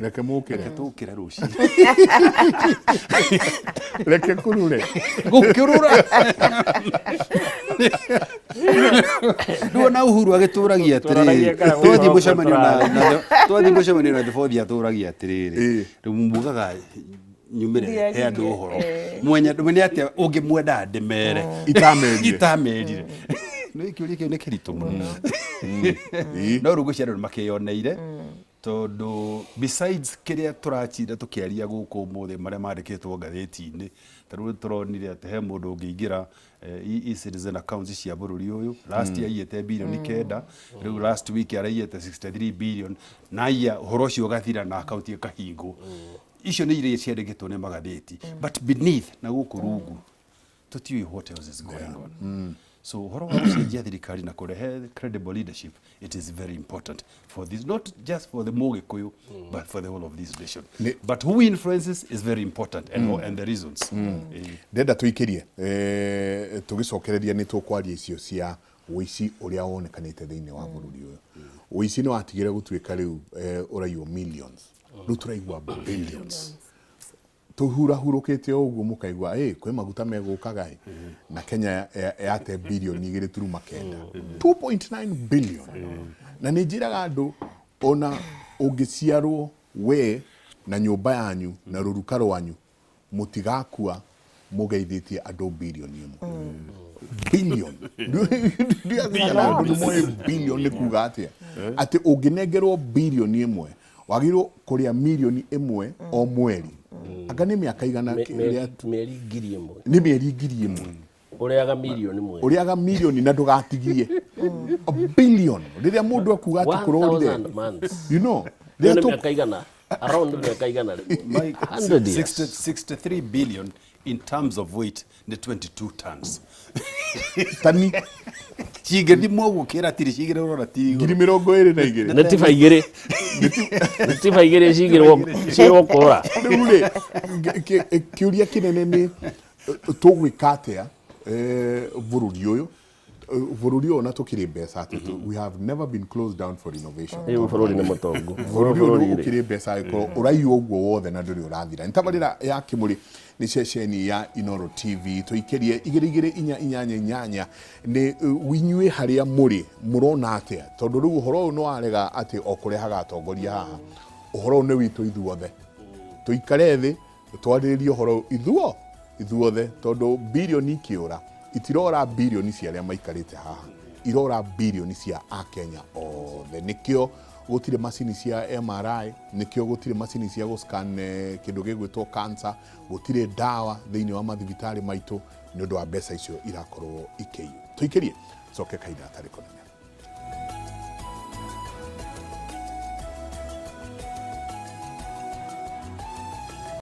Reke mũkĩre. Reke tũkĩre rũcinĩ. Reke kũrure. Gũkĩrũra rĩu ona Uhuru agĩtũragia Tũraragia atĩrĩrĩ, kana twathiĩ gũkorwo mũcemanio na tũrarĩ. twathiĩ mũcemanio na the fourth atũragia atĩrĩrĩ, rĩu mugaga nyumĩre he andũ ũhoro mwenya nĩ atĩa ũngĩmwenda ndĩmere Itamerire. Itamerire. Nĩ kĩũria kĩu nĩ kĩritũ mũno, no rĩu ngwĩciria andũ nĩ makĩyoneire, tondũ besides kĩrĩa tũratinda tũkĩaria gũkũ ũmũthĩ, marĩa mandĩkĩtwo ngathĩti-inĩ, ta rĩu tũronire atĩ he mũndũ ũngĩingĩra e-citizen accounts cia bũrũri ũyũ, last year aiyĩte 9 bilioni, rĩu last week araiyĩte 63 billion, na aiya ũhoro ũcio ũgathira na akaunti ĩkahingwo. Icio nĩ iria ciandĩkĩtwo nĩ magathĩti, but beneath na gũkũ rungu tũtiũĩ what else is going on. So ũhoro wa gũcenjia thirikari na kũrehe credible leadership, it is very important for this, not just for the Mũgĩkũyũ, but for the whole of this nation. But who influences is very important, and the reasons. Ndenda tũikĩrie, tũgĩcokereria nĩ tũkwaria icio cia ũici ũrĩa wonekanĩte thĩinĩ wa bũrũri ũyũ. Ũici nĩ watigire gũtuĩka rĩu, ũraiywo millions, rĩu tũraigua billions. Tũhurahurũkĩte o ũguo mũkaigua ĩ kwĩ maguta megũkaga ĩ na Kenya yate 2.9 bilioni, 2.9 billion. Na nĩ njĩraga andũ, ona ũngĩciarwo we na nyũmba yanyu na rũruka rwanyu, mũtigakua mũgeithĩtie andũ 1 bilioni. Billion, ndiathikana andũ nĩ moĩ billion nĩ kuga atĩa, atĩ ũngĩnengerwo 1 bilioni wagĩrĩirwo kũrĩa 1 milioni o mweri, anga nĩ mĩaka 100 Mĩeri 1,000. Nĩ mĩeri 1,000. Ũrĩaga 1 milioni mweri. Ũrĩaga milioni na ndũgatigie. A billion, rĩrĩa mũndũ ekuga atĩ kũrorire 1000 months. Rĩrĩa Nĩ mĩaka 100, around mĩaka 100 rĩ. Mike, 100 years. 60 63 billion. In terms of weight nĩ 22 tons. Tani Cingĩthimwo ũguo kĩratiri cigĩrĩ ũrona ti ngiri igũrũ. 22. Nĩ tiba igĩrĩ, nĩ tiba igĩrĩ cigĩrwo cigĩrwo kũra. Rĩu rĩ, kĩũria kĩnene nĩ tũgwĩka atĩa bũrũri ũyũ, bũrũri ũyũ na tũkĩrĩ mbeca atĩ we have never been closed down for innovation. Rĩu bũrũri nĩ mũtongu. Bũrũri ũyũ Bũrũri rĩ. ũkĩrĩ mbeca agĩkorwo ũraiywo ũguo wothe na ndũrĩ ũrathira. Nĩ tabarĩra ya Kĩmũrĩ, nĩ ceceni ya Inoro TV. Tũikĩrie 22488 nĩ inyuĩ harĩa mũrĩ mũrona atĩa, tondũ rĩu ũhoro ũyũ nĩ warega atĩ o kũrehaga atongoria haha. Ũhoro ũyũ nĩ witũ ithuothe, tũikare thĩ twarĩrĩrie ũhoro ũyũ ithuothe, tondũ birioni ikĩũra itirora birioni cia arĩa maikarĩte haha, irora birioni cia akenya othe. Nĩkĩo gũtirĩ macini cia MRI, nĩkĩo gũtirĩ macini cia gũscan kĩndũ gĩgwĩtwo cancer, gũtirĩ ndawa thĩinĩ wa mathibitarĩ maitũ nĩ ũndũ wa mbeca icio irakorwo ikĩiywo. Tũikĩrie coke kahinda gatarĩ kũnene.